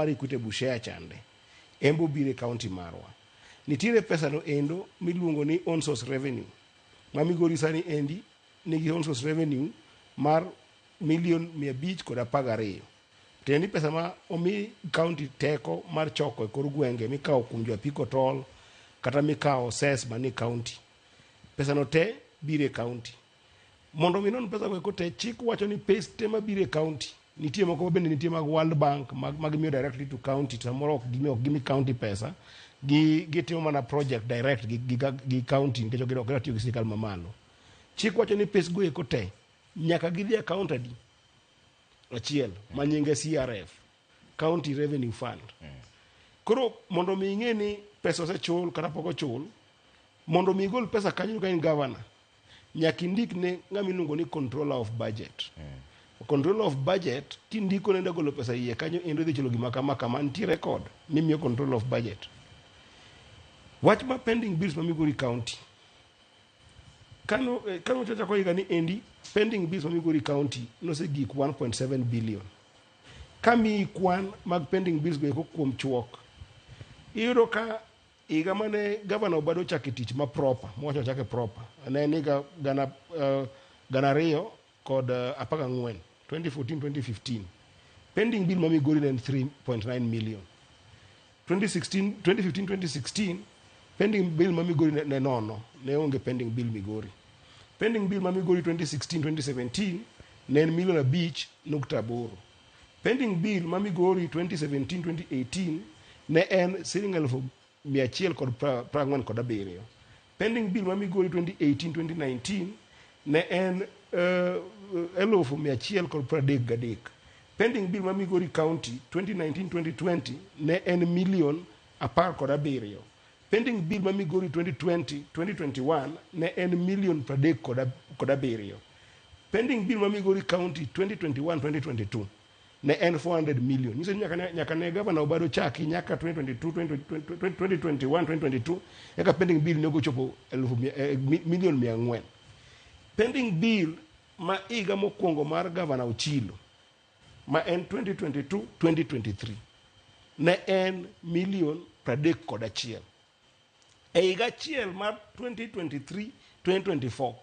equitable share chande. En be obiro e county marwa. Nitiere pesa no endo miluongo ni own source revenue. Ma Migori sani endi nigi own source revenue mar milion 512. Tiende ni pesa ma omi county teko mar choko e kor gwenge mikawo kuom jo apiko toll kata mikawo cess manie county. Pesa no te biro e county. Mondo mi non pesa go eko te, chik wacho ni pes te mabiro e county nitie moko bende nitie mag World Bank mag miyo directly to county, to samoro ok gimi county pesa, gi gitimo mana project direct gi county nikech ok gidwa tiyo gi sirikal mamalo. Chik wacho ni pes go eko te nyaka gidhi e account adi achiel ma nyinge CRF, County Revenue Fund. Koro mondo mi ing'e ni pesa osechul kata pok ochul, mondo mi igol pesa kanyo ka in governor, nyaka indik ne ng'ama iluongo ni controller of budget. Controller of budget kindiko ne golo pesa iye kanyo endo idhi chulo gima kama kama, nitie record mimiyo controller of budget. Wach ma pending bills ma Migori County kano chako higa ni endi, pending bills ma Migori County nosegik 1.7 billion. Kamiyi kwan mag pending bills go eko kuom chuok, iyudo ka higa mane gavana Obado ochako tich ma proper, mowacho ochake proper, ne en higa 2014, 2014 2015, pending bill ma Migori ne en 3.9 million. 2016 2015 2016 pending bill ma Migori ne nono, ne onge pending bill Migori. Pending bill ma Migori 2016 2017 ne en milion 5.8. Pending bill ma Migori 2017 2018 ne en siling 147.47. Pending bill ma Migori 2018 2019 ne en 133.3. Pending bill ma Migori County 2019 2020 ne en milion 17. Pending bill ma Migori 2020 2021 ne en milion 37. Pending bill ma Migori County 2021 2022 ne en 400 million. Nyiso ni nyaka ne gavana Obado chaki nyaka 2022 2021 2022 eka pending bill ne ochopo milion 400. Pending bill ma higa mokwongo mar gavana Ochilo ma en 2022 2023 ne en milion 31. E higa achiel mar 2023 2024,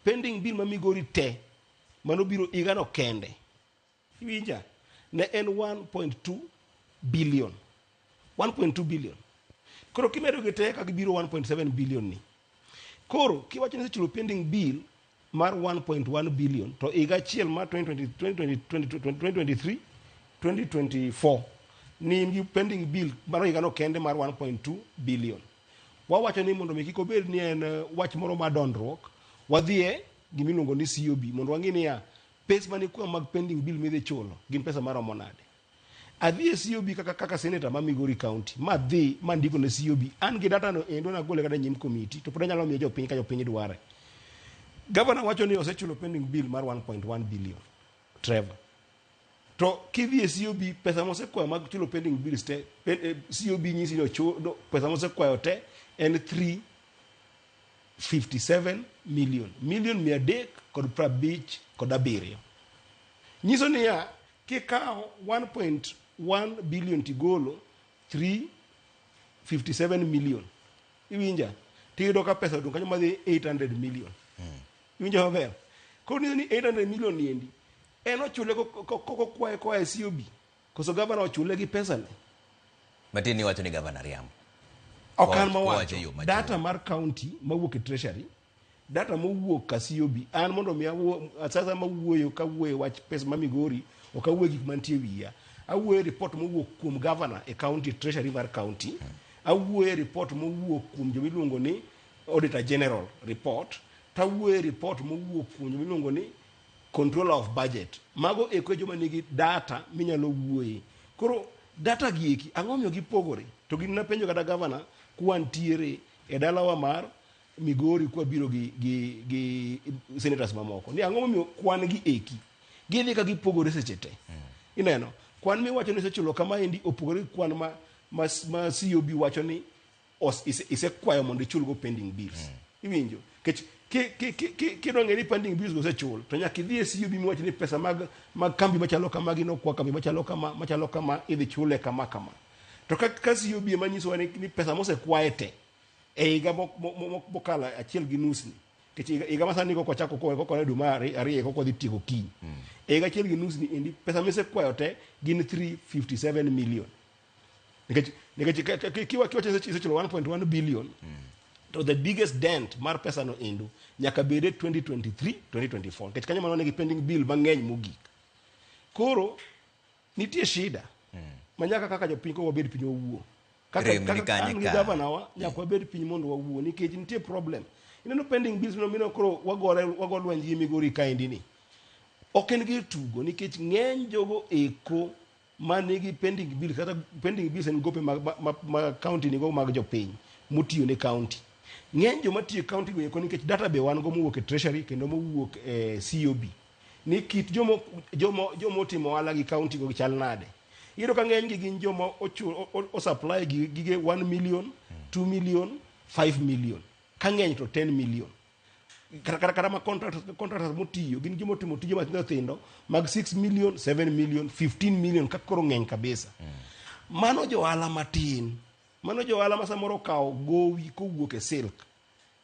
pending bill ma Migori te manobiro higano kende, iwinja, ne en 1.2 billion, 1.2 billion. Koro kimedo gi te ka gibiro 1.7 billion ni, koro kiwacho ni isechulo pending bill mar 1.1 billion to higa achiel mar 2023 2024 ni in gi pending bill mar higano kende mar 1.2 billion. Wawacho ni mondo mi kik obed ni en wach moro mar dondruok, wadhie gimiluongo ni COB mondo wang'i niya pes mane kwa mag pending bill midhi chulo gin pesa maromo nade. Adhi e COB kaka senator ma Migori County, madhi mandiko ne COB an gi data no endo nagole kata nyim komiti to pod anyalo miyo jopiny ka jopiny dware. Governor wacho ni osechulo pending bill mar 1.1 billion. Trevor, to kidhi e COB, pesa mosekwayo mag chulo pending bills te, COB nyisi ni no, pesa mosekwayo te en 357 million, million 357. Nyiso niya kikawo 1.1 billion tigolo 357 million, iwinja, tiyudo ka pesa odong' kanyo madhi 800 million. Iwinjo maber? Koro nyiso ni 800 million ni endi en ochule kokwaye koa e COB koso gavana ochule gi pesane? Matin iwacho ni gavana riambo. Ok an Kowacho mawacho e yo machuok. Data mar county mawuok e treasury, data mowuok ka COB. An mondo mi awuo sasa mawuoyo kawuoyo wach pesa ma Migori, ok awuo gik mantie wiya. Awuoyo e report mowuok kuom governor e county treasury mar county. Awuoyo e report mowuok kuom joma iluongo ni auditor general report. Tawuoyo e report mowuok kuom joma iluongo ni controller of budget. Mago eko e joma nigi data minyalo wuoye. Koro data gi eki ang'o miyo gipogore? To gin napenjo kata governor kwantiere e dalawa mar Migori kwabiro gi senators mamoko ni ang'o momiyo kwan gi eki gidhi ka gipogore seche te. Ineno kwan miwacho ni isechulo kamaendi opogore gi kwan ma COB wacho ni isekwayo mondo ichulgo pending bills. Iwinjo? Nikech kidwa ng'e ni pending bills go osechul to nyaka idhi e COB miwacho ni pesa mag kambi machalo kama gi nokwa kambi machalo kama machalo kama idhi chule kama kama. To ka COB ema nyisowa ni pesa mosekwaye te e higa mokalo 1.5 ni, nikech higa masani koko chako koko dwe mar ariyo koko dhi tieko kiny. E higa 1.5 ni endi pesa misekwayo te gin 357 million. Nikech kiwacho isechulo 1.1 billion, to the biggest dent mar pesa no endo nyaka bede 2023 2024, nikech kanyo mano nigi pending bill mang'eny mogik. Koro nitie shida ma nyaka kaka jopiny ko wabed piny wawuo. Kaka an gi gavana wa nyaka wabed piny mondo wawuo nikech nitie problem. Ineno pending bills mino koro wago lweny gi Migori kaendi ni. Ok en gir tugo nikech ng'eny jogo eko manigi pending bills, kata pending bills en gope ma county nigo mag jopiny motiyo ne county. Ng'eny joma tiyo e county go eko nikech data be wan go mowuok e treasury kendo mowuok e COB ni kit joma otimo ohala gi county go chal nade. Iyudo ka ng'eny gi gin joma osupply gige 1 million, 2 million, 5 million. Ka ng'eny to 10 million. Kata ma contractors motiyo gin joma otimo tije matindo tindo mag 6 million, 7 million, 15 million ka koro ng'eny kabisa. Mano johala matin. Mano johala ma samoro okawo gowi kowuok e silk.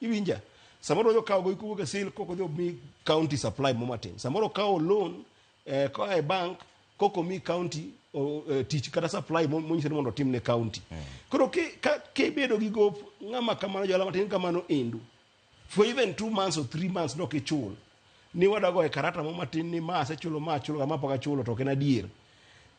Iwinja? Samoro okawo gowi kowuok e silk kok odhi omi county supply mo matin. Samoro okawo loan koa e bank kok omi county tich kata supply monyiso ni mondo otim ne county. Koro kibedo gi gop ng'ama kamano johala matin kamano endo for even 2 months or 3 months nok ichul ni wadago e karata mo matin ni ma asechulo ma achulo kama pok achulo to ok en adier.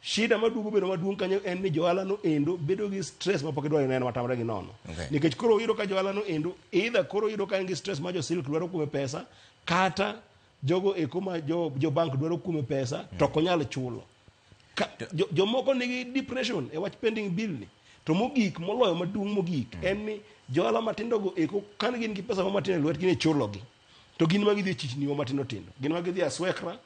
Shida maduogo bedo maduong' kanyo en ni johala no endo bedo gi stress ma pok idwaro neno matamre gi nono. Nikech koro iyudo ka johala no endo either koro iyudo ka en gi stress ma jo silk dwaro kuome pesa kata jogo eko ma jo bank dwaro kuome pesa to ok onyal chulo. Jomoko nigi depression e wach pending bill ni. To mogik moloyo maduong' mogik en ni johala matindo go eko kan gin gi pesa matin e lwetgi ni chulogi. To gin ma gidhi e chichni matindo tindo. Gin ma gidhi Aswekra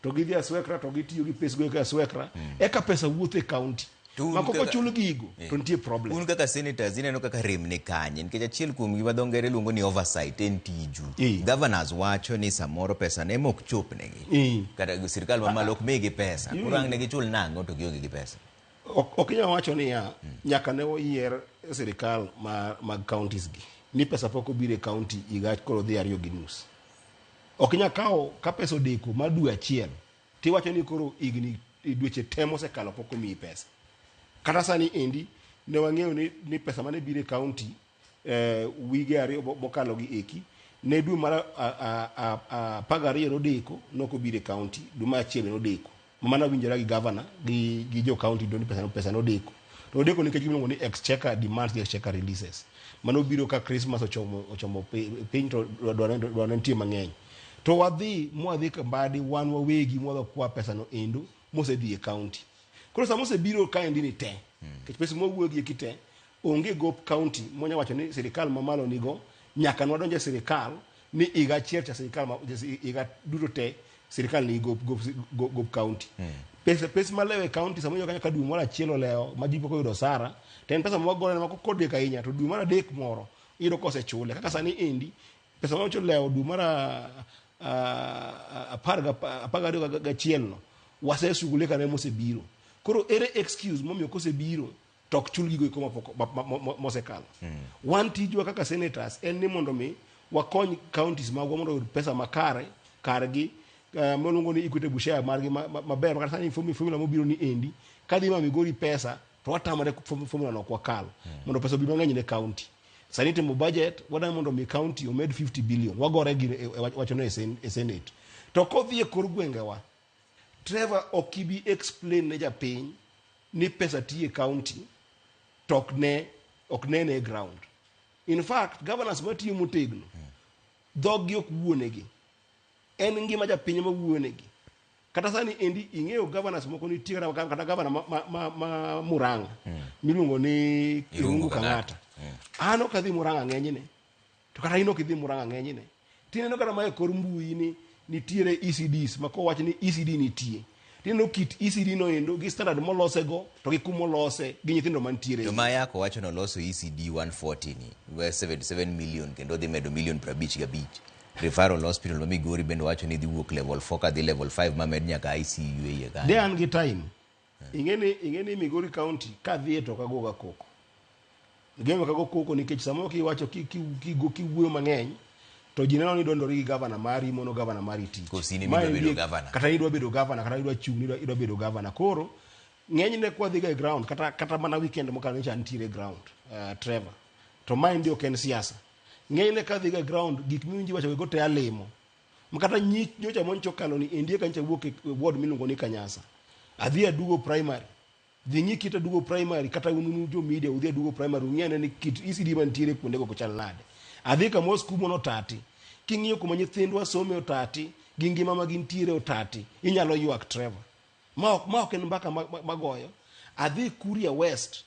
to gidhi Aswekra to gitiyo gi pes go eko Aswekra. Eka pesa wuotho e county. Ma kok ochul gigo to nitie problem. Un kaka senators ineno kaka rem ni kanye nikech achiel kuom gima dho ngere luongo ni oversight en tiju. Governors wacho ni samoro pesa ne mok chop negi. Kata sirkal mamalo ok migi pesa. Koro ang' ne gichul nang'o to gionge gi pesa. Ok inyal wacho niya nyaka ne oyier sirikal mag counties gi ni pesa pok obiro e county higa koro dhi 2.5. Ok inyal kawo ka pesa odeko mar dwe achiel tiwacho ni koro higni dweche te mosekalo pok omiyi pesa. Kata sani endi ne wang'eyo ni pesa mane biro e county wige 2 mokalo gi eki ne dwe mar 12 nodeko nok obiro e county, dwe mar 1 nodeko. Mana winjora gi governor gi jo county do ni pesa nodeko. To odeko nikech gimiluongo ni exchequer demands gi exchequer releases. Mano biro ka Christmas ochomo piny to dwaro nitie mang'eny. To wadhi mwadhi Mbadi wan wawegi mwadhi kwa pesa no endo mosedhi e county. Koro sama osebiro kaendi ni te, nikech pesa mwawuoyo gi eki te, onge gop county monya wacho ni sirikal mamalo nigo nyaka nwadonje e sirikal ni higa achiel cha sirikal higa duto te sirikal ni gop county. Pesa malewo e county samoro kanyo ka dwe moro achiel olewo ma ji pok oyudo osara to en pesa mwagone ma kodeko ahinya to dwe mar 3 moro iyudo kosechule. Kaka sani endi pesa ma ochulewo dwe mar 12 no wasesugule kane mosebiro. Koro ere excuse momiyo kosebiro to ok chul gigo eko mapok mosekalo. Wan tijwa kaka senators en ni mondo mi wakony counties magwa mondo oyud pesa makare kargi maluongo ni equitable share margi maber. Kata sani formula mobiro ni endi kadhi ma Migori pesa to watamore formula no ok wakal mondo pesa obi mang'eny ne county. Sani timo budget wadwa mondo mi county omed 50 billion wagore gi wachono e senate. To kodhi e kor gwengewa Trevor ok ibi explain ne japiny ni pesa tiye e county to ok ne ok nene e ground. In fact, governors matiyo motegno dhoggi ok wuonegi. En ngima japiny ema wuonegi. Kata sani endi ing'eyo governors moko nitie kata governor ma Murang'a miluongo ni Irungu Kang'ata. An ok adhi Murang'a ng'enyne. To kata in ok idhi Murang'a ng'enyne. Tineno kata ma e kor mbui ni nitiere ECDs ma kowach ni ECD nitie. Tineno kit ECD no endo gi standard molose go to gi kumolose gi nyithindo mantiere. To ma Yako wacho noloso ECD 140 ni 77 million kendo dhi medo million 55. Referral Hospital ma Migori bende wacho ni dhi wuok level 4 kadhi level 5 mamed nyaka ICU e iye kanyo. De an gi time. Ing'e ni Migori County kadhiye to ok agoga koko. Gima ok ago koko nikech samoro kiwacho kiwuoyo mang'eny to ji neno ni idondori gi gavana mari mono gavana mari tich. Koso in Ma ema idwa bedo endi- gavana. Kata idwa bedo gavana kata idwa chung' idwa bedo gavana. Koro ng'enyne kwadhiga e ground kata mana weekend mokalo nyocha antiere e ground Trevor. To maendi ok en siasa. Ng'enyne kadhiga e ground gik miwinjo iwacho go te alimo. Kata nyocha moncho okalo ni endi eka nyocha wuok e ward miluongo ni Kanyasa. Adhi adugo primary. Dhi ng'i kit adugo primary kata un jo media udhi adugo primary ung'i ane ni kit ECD mantiere kuondego ok chal nade. Adhi kamoro skul mono otati. King'iyo kuma nyithindwa some otati gi ngima ma gintiere otati inyalo ywak Trevor. Ma ok en mbaka magoyo. Adhi Kuria West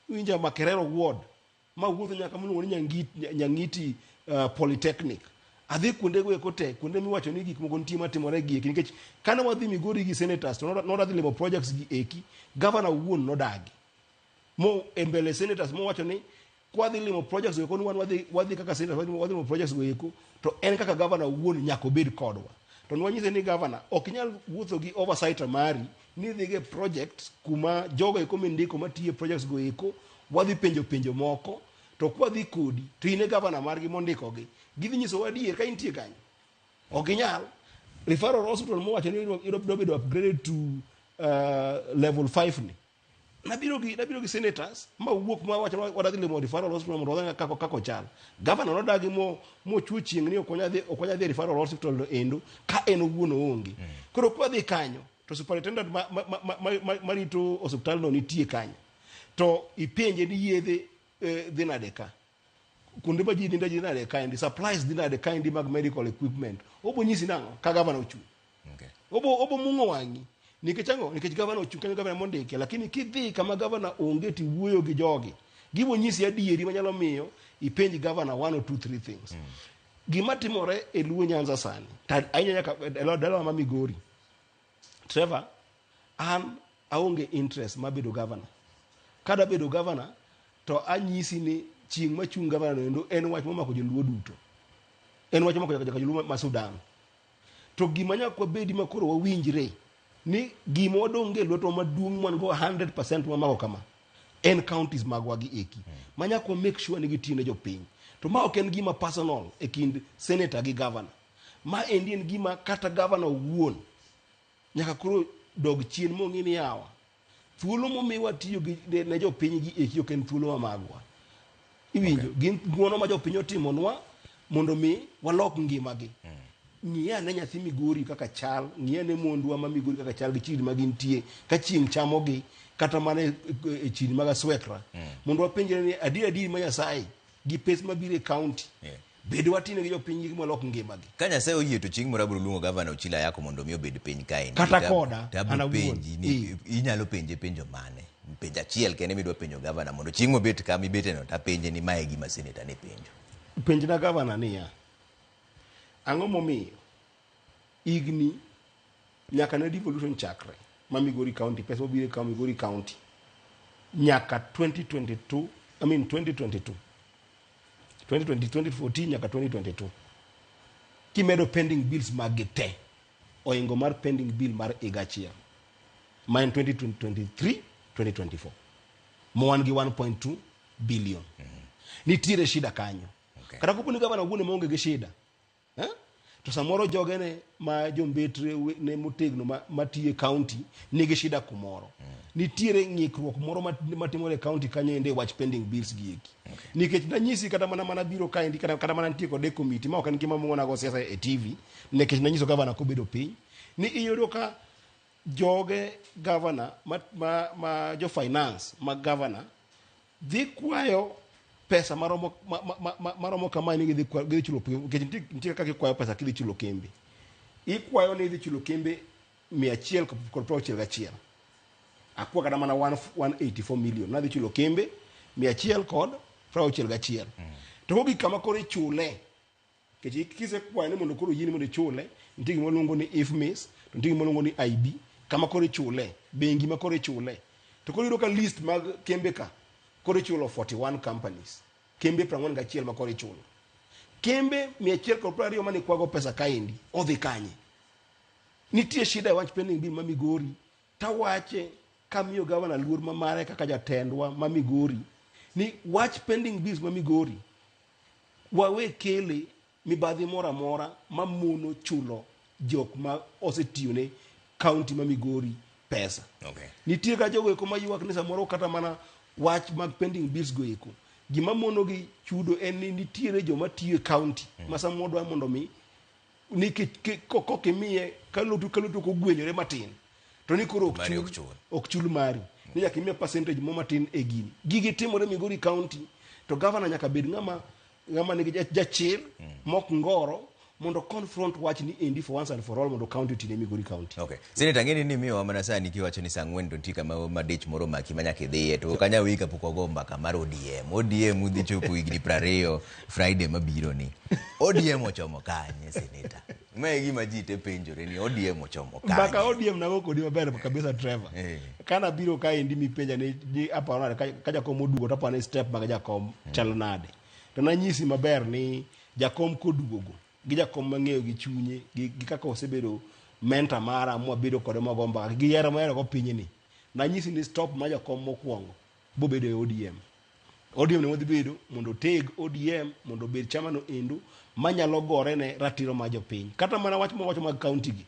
winja Makerere Ward ma wuotho nyaka miluongo ni Nyangiti Polytechnic. Adhi kuondego eko te, kuonde miwacho ni gik moko nitie matimore gi eki nikech kane wadhi Migori gi senators to nodadhi limo projects gi eki, governor owuon nodagi. Mo e mbele senators mowacho ni kwadhi limo projects go eko ni wan wadhi kaka senators wadhi limo projects go eko to en kaka governor owuon nyaka obed kodwa. To nwanyise ni governor ok inyal wuotho gi oversight mari ni idhi ge project kuma jogo eko mindiko matiyo e projects go eko wadhi penjo penjo moko to kwadhi kodi to in e governor margi mondikogi gidhi nyisowa adier ka intie kanyo ok ginyal referral hospital mowacho ni idwa bedo upgraded to level 5 ni nabiro gi senators ma wuok ma wacho ni wadhi limo referral hospital mondo wadhi kaka ochal. Governor nodagi mo mochwo chieng' ni ok wanyal dhi e referral hospital no endo ka en owuon oonge. Koro kwadhi kanyo to superintendent marito osiptal no nitie kanyo to ipenje ni yedhe dhi nade ka kuonde ma ji ninde dhi nade kaendi, supplies dhi nade kaendi mag medical equipment, obo nyisi nang'o ka gavana ochung'? Obo mung'o wang'i nikech ang'o? Nikech gavana ochung' kanyo, gavana mondike. Lakini kidhi kama gavana onge tiwuoyo gi jogi, gibo nyisi adieri manyalo miyo ipenj gavana one or two three things. Gima timore e Luo Nyanza sani ahinya nyaka e dalawa ma Migori, Trevor, an aonge interest mar bedo gavana. Kada bedo gavana to anyisi ni chieng' machung' gavana no endo en wach momako joluo duto, en wach momako nyaka joluo ma Sudan. To gima nyaka wabedi ma koro wawinjre ni gima wadong' e lwetwa maduong' wan go 100% mamako kama en counties magwa gi eki ma nyaka wa make sure ni gitiyo ne jopiny. To ma ok en gima personal e kind senator gi governor. Ma endi en gima kata governor owuon nyaka koro dog chien mong'i ni yawa thuolo momiwa tiyo gi ne jopiny gi eki ok en thuolo ma magwa. Iwinjo? Gin ng'uono ma jopiny otimonwa mondo mi walok ngimagi. Ng'i ane nyathi Migori kaka chal, ng'i ane mondwa ma Migori kaka chal gi chirni ma gintie ka chieng' chamogi kata mana e chirni mag Aswekra mondo wapenjre ni adier adier ma Nyasaye gi pes mabiro e county bed watine gi jopiny gi molok ngimagi. Ka Nyasaye oyie to chieng' moro abiro luongo gavana Ochilo Ayako mondo mi obed piny kaendi. Kata koda, to abiro an awuon. Penji ni inyalo penje penjo mane? Penjo achiel kende midwa penjo gavana mondo chieng' mobet kama ibeteno tapenje ni mae e gima seneta ne penjo. Penjna gavana niya, ang'o momiyo higni nyaka ne devolution chakre ma Migori County, pesa mobiro e kawo Migori County nyaka 2022, I mean 2022, 2020, 2014 nyaka 2022, kimedo pending bills mag te oingo mar pending bill mar higa achiel ma en 2023 2024 ma wan gi 1.2 billion, nitiere shida kanyo. Kata kopo ni gavana owuon ema onge gi shida, eh? To samoro jogene ma jombetre ne motegno matiyo e county nigi shida kumoro. Nitiere ng'ikruok moro matimore e county kanyo ende e wach pending bills gi eki. Nikech nanyisi kata mana biro kaendi kata mana nitie kode e committee ma ok en gima muonago siasa e TV, nikech nanyiso gavana kobedo piny ni iyudo ka Joge governor ma jo finance ma governor dhi kwayo pesa maromo maromo kama ni gidhi kwayo, gidhi chulo, nikech nitie kaka ikwayo pesa kidhi chulo kembe. Ikwayo ni idhi chulo kembe 161. Akwa kata mana 184 million nadhi chulo kembe 161. To kogik kama koro ichule, nikech kisekwayo ni mondo koro yieni mondo ichule, nitie gima iluongo ni IFMIS, to nitie gima iluongo ni IB, kama koro ichule, bengi ma koro ichule. To koro iyudo ka list mag kembe ka koro ichulo 41 companies, kembe 41 ma koro ichulo. Kembe 120 mane ikwago pesa kaendi odhi kanye? Nitie shida e wach pending bill ma Migori, tawache kamiyo gavana luor ma mare kaka jatendwa ma Migori, ni wach pending bills ma Migori wawe kele mibadhi moro amora mamono chulo jok ma osetiyone county ma Migori pesa. Nitie ka jogo eko maywak ni samoro kata mana wach mag pending bills go eko, gima mono gi chudo en ni nitiere joma tiyo e county ma samoro dwa mondo mi ni kok imiye kalutu kogwenyore matin to ni koro ok Mari chul, ok chul. Ok chul mari ni nyaka imiye percentage mo matin e gini. Gigi timore Migori county, to governor nyaka bed ng'ama nigi jachir mok ngoro mondo confront wach ni endi for once and for all mondo county otine Migori county. Okay. Senator, ang'eni ni miyowa mana sani kiwacho ni saa 4 to nitie kama madich moro maki ma nyaka idhiye, to ok anyal weyi kapok wago mbaka mar ODM. ODM udhi chopo higni 20 Friday mabiro ni. ODM ochomo kanye, Senator? Ma e gima ji te penjore ni ODM ochomo kanye. Mbaka ODM nago kodi maber kabisa, Trevor. Kana biro kaendi mipenja ni aparo nade ka jakom oduogo, to aparo ni step mag jakom chalo nade. To nanyisi maber ni jakom koduogo gi jakom mang'eyo gi chunye gi kaka osebedo mentor mara mwabedo kode mwago mbaka gi yiero mohero go pinyni. Nanyisi ni stop ma jakom mokwongo bobedo e ODM. ODM ne wadhi bedo mondo oteg ODM mondo obed chama no endo manyalo gore ne ratiro mar jopiny. Kata mana wach mawacho mag county gi,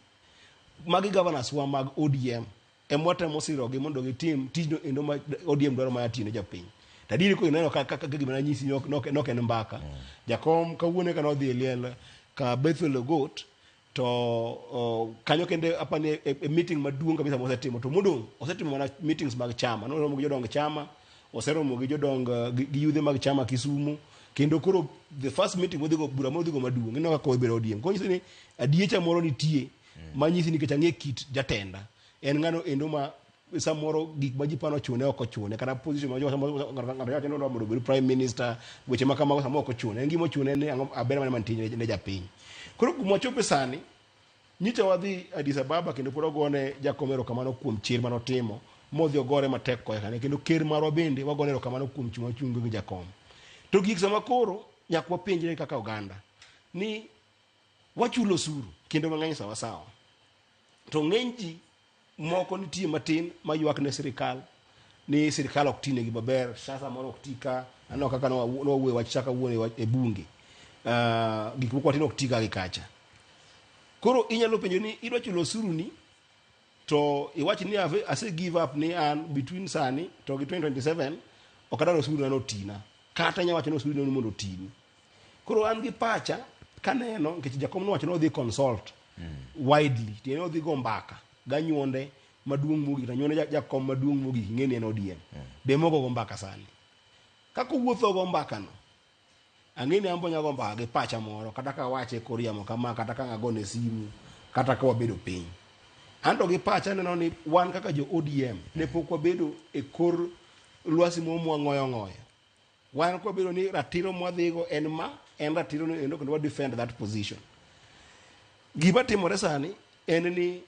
magi governors wa mag ODM ema watemo sirogi mondo gitim tijno endo ma ODM dwaro mar tiyo ne jopiny. To adieri koro ineno kaka gima nanyisi ni ok en mbaka. Jakom kawuono eka nodhi e liel ka Bethel Ogot, to kanyo kende apani e meeting maduong' kabisa mosetimo, to modong' osetimo mana meetings mag chama. Noromo gi jodong chama, oseromo gi jodong gi yudhe mag chama Kisumu, kendo koro the first meeting modhigo, bura modhigo maduong', ineno kaka obedo ODM. Koro nyiso ni adiecha moro nitie manyisi nikech ang'e kit jatenda en ng'ano endo ma samoro gik ma ji pano chune ok ochune, kata position ma ng'ato wacho ni odwa mondo obed prime minister, weche ma kamago samoro ok ochune. En gima ochune ni ang'o aber mane mantie ne japiny. Koro kuma wachope sani, nyicha wadhi Addis Ababa kendo pod wagone jakom erokamano kuom chir manotimo modhi ogore matek koya kanyo, kendo ker marwa bende wagone erokamano kuom chung' machung' gi jakom. To gik sama koro nyaka wapenjre kaka oganda ni wachulo osuru kendo mang'eny sawa sawa, to ng'eny ji moko nitie matin maywak ne sirikal ni sirikal ok tinegi maber. Sha samoro ok ti ka aneno kaka nowawuoyo wach sha kawuono e bunge, gik moko matin ok ti ka gi kacha. Koro inyalo penjo ni idwa chulo osuru ni to iwach ni ase give up ni an between sani to gi 2027 ok adwar osuru na notina, kata inya wacho ni osuru ni mondo otini. Koro an gi pacha kaneno nikech jakom nowacho ni odhi consult widely, tiende odhi go mbaka ganyuonde maduong' mogik, to anyuonde jakom maduong' mogik ing'e ni en ODM be mogo go mbaka sani. Kaka owuotho go mbaka no, ang'e ni an bo nyago mbaka gi pacha moro, kata ka awache e kor yamo kama, kata ka agone simu, kata ka wabedo piny. An to gi pacha aneno ni wan kaka jo ODM ne pok wabedo e kor lwasi moro mwang'oyo ng'oyo. Wan kwabedo ni ratiro mwadhigo en ma en ratiro no endo, kendo wa defend that position. Gima timore sani en ni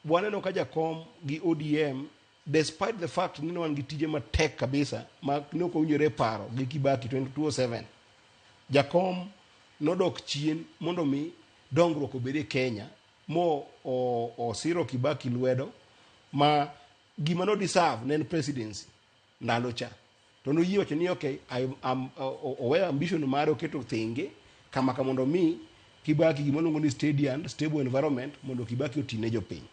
waneno ka jakom gi ODM, despite the fact ni ne wan gi tije matek kabisa ma ne ok owinjore e paro gi Kibaki 2007, jakom nodok chien mondo mi dongruok obed e Kenya mo osiro Kibaki lwedo ma gima no deserve ne en presidency ndalo cha, to noyie wacho ni okay, oweyo ambition mare oketo thenge kama ka mondo mi Kibaki gima luongo ni steady and stable environment mondo Kibaki oti ne jopiny.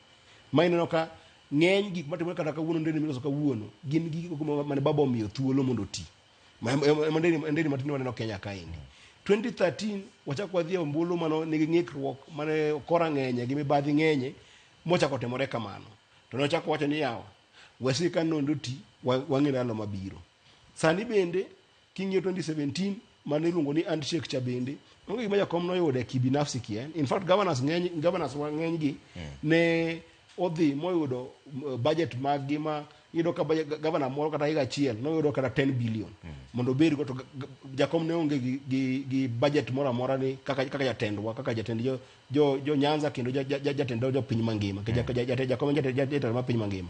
Ma ineno ka ng'eny gik matimore kata kawuono, ndeni miloso kawuono gin gik mane baba omiyo thuolo mondo oti. Ma ndeni matindo waneno Kenya kaendi. 2013 wachako wadhi e ombulu mano nigi ng'ikruok mane kora ng'enye gi mibadhi ng'enye mochako timore kamano. To nochako wacho ni yawa, we sirikal noendo ti, wang'e ndalo mabiro. Sani bende king'iyo 2017 mane iluongo ni handshake cha bende onge gima jakom noyudo e kibinafsi kien. In fact governors ng'eny, governors wa ng'eny gi ne odhi moyudo budget mag gi ma iyudo ka budget, governor moro kata higa achiel noyudo kata 10 billion mondo obed go to jakom ne onge gi budget moro amora ni kaka jatendwa, kaka jatend jo Nyanza kendo jatend jo piny mangima. Jakom en jatend mar piny mangima.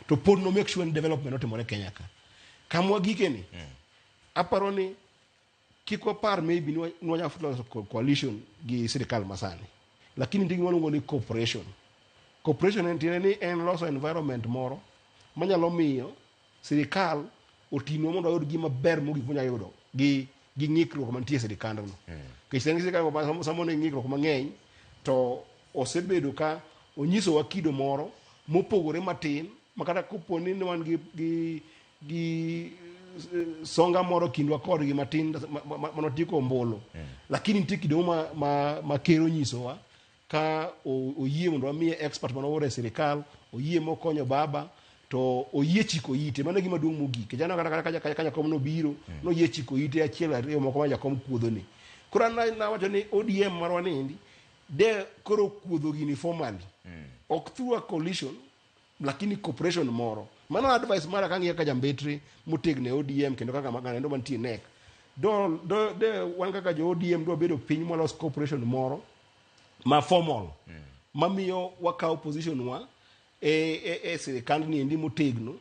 To pod no make sure ni development otimore Kenya ka. Kama wagike ni, aparo ni kik wapar maybe ni wanyalo loso coalition gi sirikal masani. Lakini nitie gima waluongo ni cooperation. Cooperation en tiende ni en loso environment moro manyalo miyo sirikal otinwa mondo wayud gima ber mogik mwanyalo yudo gi ng'ikruok mantie e sirikandno. Nikech sani sirikal samo nigi ng'ikruok mang'eny to osebedo ka onyisowa kido moro mopogore matin ma kata kopo ni ne wan gi songa moro kindwa kodgi matin manotieko ombulu. Lakini nitie kido ma ker onyisowa ka oyie mondo wamiye expert manooro e sirikal, oyie mokonyo baba, to oyie chiko ite. Mano e gima duong' mogik. Nikech aneno kata ka jakom nobiro, noyie chiko ite achiel ariyo moko ma jakom kuodho ni. Koro an nawacho ni ODM marwa niendi, de koro kuodho gini formally. Ok through a coalition, lakini cooperation moro. Mano advice mara kang'iyo kaka jambetre motegno e ODM kendo kaka ng'ano mantie NEC. Do wan kaka jo ODM dwa bedo piny mwalos cooperation moro ma formal mamiyo wakawo position wa e sirikand ni endi motegno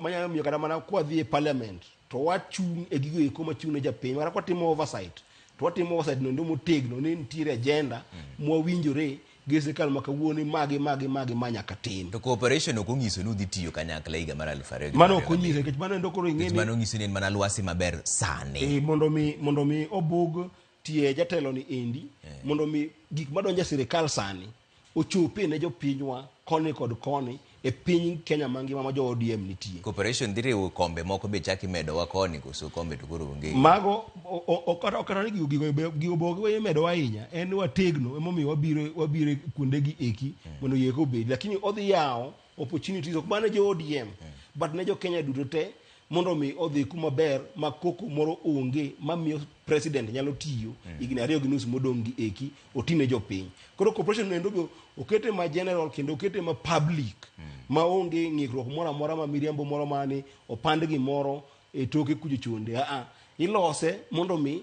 manyalo miyo kata mana kwadhi e parliament to wachung' e gigo eko machung' ne japiny kata kwatimo oversight to watimo oversight noendo motegno ni nitiere agenda mwawinjore gi sirikal ma kawuono ni magi magi magi ma nyaka tim. To cooperation ok onyiso ni udhi tiyo kanyakla higa mar 2027. Mano ok onyiso nikech mano endo koro ing'e Nikech ni mano nyiso ni en mana lwasi maber sani. Mondo mi obug tie jatelo ni endi mondo mi gik madonjo e sirikal sani ochope ne jopinywa koni kod koni e piny Kenya mangima ma jo ODM nitie. Cooperation dhi riwo kombe moko be chak imedowa koni koso kombe to koro onge. Mago ok ni gigo gigo imedowa ahinya en ni wategno emomiyo wabiro kuonde gi eki mondo yie obedi lakini odhi yawo opportunities ok mana jo ODM but ne jo Kenya duto te mondo mi odhi kuma ber ma koko moro onge mamiyo president nyalo tiyo higni 2.5 modong' gi eki otine jopiny. Koro cooperation no endo be okete ma general kendo okete ma public ma onge ng'ikruok moro amora ma miriambo moro mani opand gimoro e toke kucho chonde. Aa, ilose mondo mi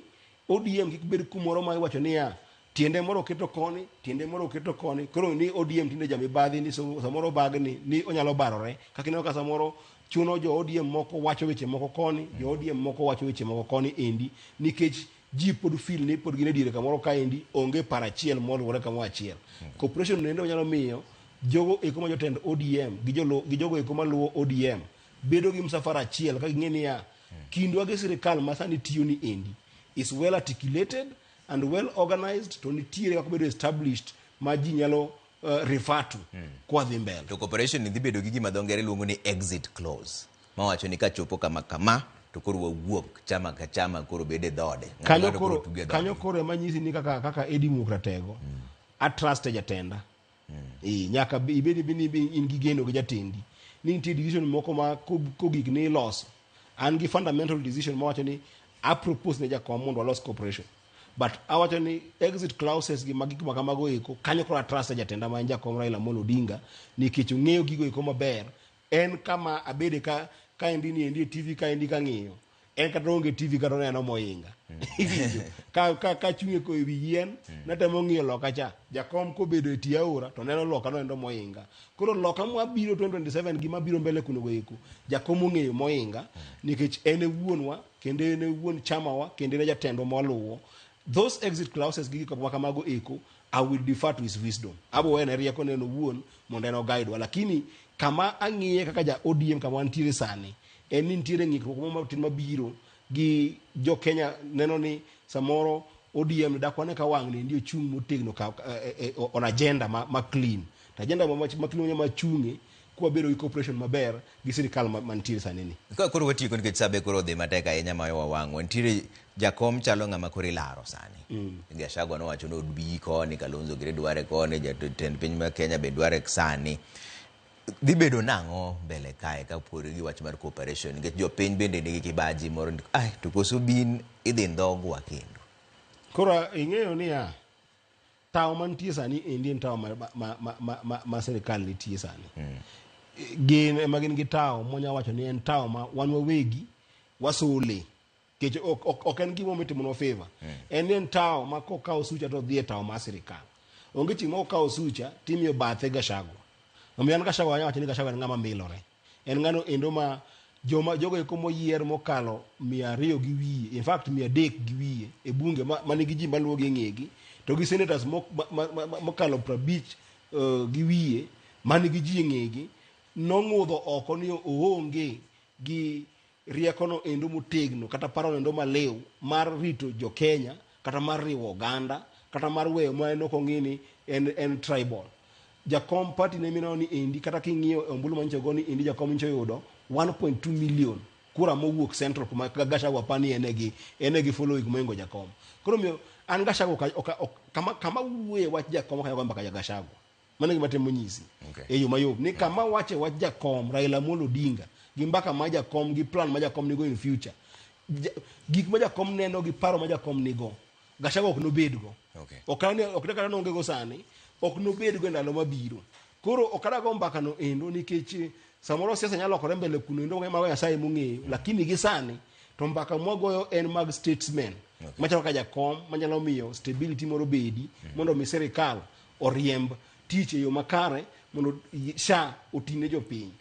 ODM kik bed kumoro ma iwacho niya tiende moro oketo koni, tiende moro oketo koni, koro ni ODM tinde jamibadhi ni samoro bagni ni onyalo barore kaka ineno ka samoro chuno jo ODM moko wacho weche moko koni, jo ODM moko wacho weche moko koni endi nikech ji pod feel ni pod gin e diere kamoro kaendi onge paro achiel moluwore kamoro achiel. Cooperation noendo nyalo miyo jogo eko ma jotend ODM gi jogo eko maluwo ODM bedo gi msafara achiel ka ging'e niya kindwa gi sirikal ma sani tiyo ni endi is well articulated and well organized to nitiere kaka obedo established ma ji nyalo refer to kwadhi mbele. To cooperation ni dhi bedo gi gima dho ngere luongo ni exit clause. Mawacho ni kachopo kama kama to koro wawuok chama ka chama koro bede dhode. Ng'ato Kanyo ng'ato koro tuge dhode. Kanyo koro ema nyisi ni kaka Eddie Muok Ratego atrust e jatenda. Nyaka ibed ni in gi geno gi jatendi ni nitie decision moko ma kogik ni iloso an gi fundamental decision mawacho ni a propose ne jakom mondo walos cooperation but awacho ni exit clauses gi magik ma kamago eko kanyo koro atrust e jatenda ma en jakom Raila Amolo Odinga nikech ong'eyo gigo eko maber en kama abede ka kaendi ni endi e TV kaendi kang'iyo en kata onge TV kata oneno moinga. Iwinjo? Ka chung' e wi yien natemo ng'iyo loka cha jakom kobedo e tie aora to neno loka noendo moinga. Koro loka mwabiro 2027 gima biro mbele kuno go eko jakom ong'eyo moinga nikech en e wuonwa kendo en e wuon chamawa kendo en e jatendwa mwaluwo. Those exit clauses gi gik ma kamago eko I will defer to his wisdom. Abo wene rieko ne en owuon mondo en oguide wa. Lakini kama ang'iye kaka ja ODM kama wantiere sani en ni nitiere ng'ikruok moro matin mabiro gi jo Kenya neno ni samoro ODM dak wane ka wang' ni ochung' motegno ka, on agenda ma clean. To agenda ma clean ma chung'e kwabedo gi cooperation maber gi sirikal mantiere sani ni. Ka koro watieko nikech sa be koro odhi matek ahinya ma wawang'. Wantiere jakom chalo ng'ama koro ilaro sani. Gachagua nowacho ni odbi koni, Kalonzo gire dware koni, jatend piny mar Kenya be dware sani. Dhi bedo nang'o mbele kae kapore gi wach mar cooperation nikech jopiny bende nigi kibaji moro ni ai to koso bin idhi ndhogwa kendo. Koro ing'eyo niya, tawo mantie sani endi en tawo ma sirikal nitie sani. Gin ema gin gi tawo mwanya wacho ni en tawo ma wan wawegi wasole. Nikech ok en gima mitimonwa favor. En ni en tawo ma kokawo sucha to odhi e tawo mar sirikal. Onge chieng' ma kokawo sucha timiyo bathe Gachagua. Omiyo an Gachagua anya wacho ni Gachagua en ng'ama milore. En ng'ano endo ma joma jogo eko moyier mokalo 200 gi wiye, in fact 300 gi wiye e bunge ma nigi ji maluwogi e ng'egi, to gi senators mokalo 50 gi wiye manigi ji e ng'egi, nong'udho oko ni oonge gi riekono endo motegno kata parono endo maliw mar rito jo Kenya kata mar riwo oganda kata mar weyo ma en ok ong'i ni en tribal. Jakom party ne mineno ni endi kata king'iyo e ombulu manyicho go ni endi jakom nyicho yudo 1.2 million kura mowuok central kuma Gachagua pani en e gi following moingo jakom. Koro omiyo an Gachagua kama wuoye wach jakom ok anyal go mbaka Gachagua. Mano e gima atemo nyisi. E yo mayom ni kama wache wach jakom Raila Amolo Odinga gi mbaka ma jakom gi plan ma jakom nigo in future. Gik ma jakom neno gi paro ma jakom nigo Gachagua ok nobedgo. Ok ne kata noonge go sani, ok nobedgo e ndalo mabiro. Koro ok adago mbaka no endo nikech samoro siasa nyalo lokore mbele kuno endo mago Nyasaye mong'eyo, lakini gi sani to mbaka mwagoyo en mag statesmen machalo kaka jakom manyalo miyo stability moro bedi mondo mi sirikal oriemb tich e yo makare mondo SHA otine jopiny.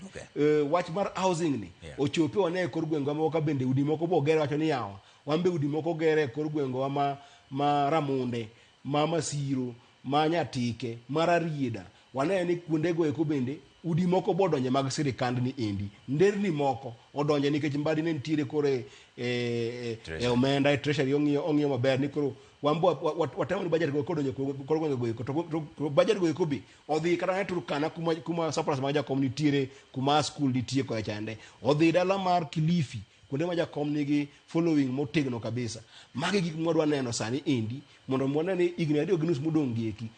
Wach mar housing ni ochope wane e kor gwengwa moko ka bende udi moko boger wacho ni yawa wan be udi moko gere e kor gwengwa ma Ramunde, ma Masiro, ma Nyatike, ma Rarieda. Waneno ni kuondego eko bende udi moko bodonje mag sirikand ni endi. Nderni moko odonje nikech Mbadi ne nitiere koro e omenda e treasury ong'iyo maber ni koro wan bo watemo ni budget go kodonjo kor gwenge go eko to budget go eko be odhi kata ne Turkana kuma surplus mag jakom nitiere, kuma school nitie kocha chande. Odhi dala mar Kilifi kuonde ma jakom nigi following motegno kabisa. Magi gik mwadwa neno sani endi mondo wane ni higni 2.5 modong' gi eki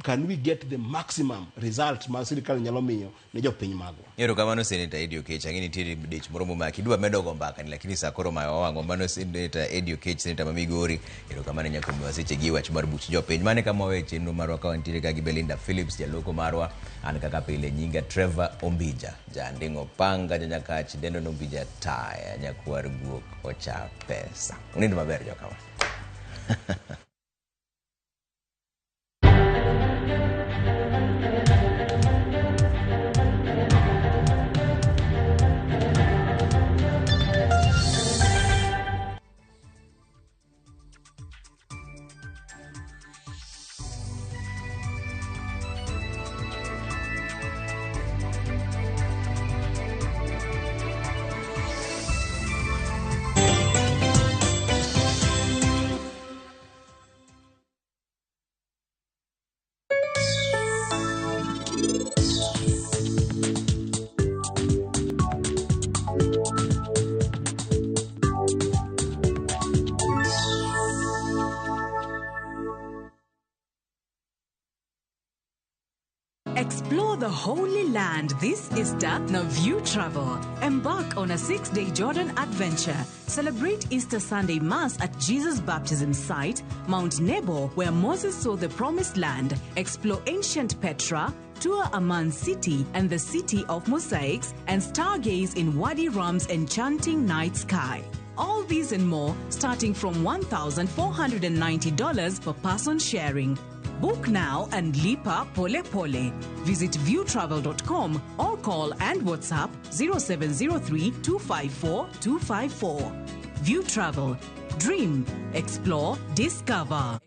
can we get the maximum result ma sirikal nyalo miyo ne jopiny magwa. Erokamano Senator Eddie Oketch, ang'e nitiere dich moro momaki, idwa medo go mbaka ni lakini sa koro mayo wang'o. Mano Senator Eddie Oketch, Senator ma Migori. Erokamano nyaka miwa seche gi wach mar buch jopiny. Mane kama wawe chenro marwa ka wantiere ka gi Belinda Phillips, jaloko marwa. An kaka pile nyinga Trevor Ombija, janding'o panga, janyakach, dendo Ombija taya, nyakwar guok ocha pesa. Unind maber jokawa. Explore the Holy Land this Easter na View Travel. Embark on a 6-day Jordan adventure. Celebrate Easter Sunday Mass at Jesus' baptism site, Mount Nebo, where Moses saw the Promised Land. Explore ancient Petra, tour Amman City and the City of Mosaics, and stargaze in Wadi Rum's enchanting night sky. All these and more starting from $1,490 per person sharing. Book now and lipa pole pole. Visit viewtravel.com or call and WhatsApp 0703 254 254. View Travel. Dream, explore, discover.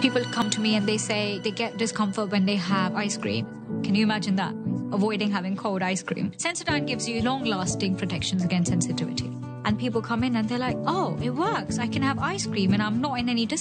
People come to me and they say they get discomfort when they have ice cream. Can you imagine that? Avoiding having cold ice cream. Sensodyne gives you long-lasting protections against sensitivity. And people come in and they're like, oh, it works. I can have ice cream and I'm not in any discomfort.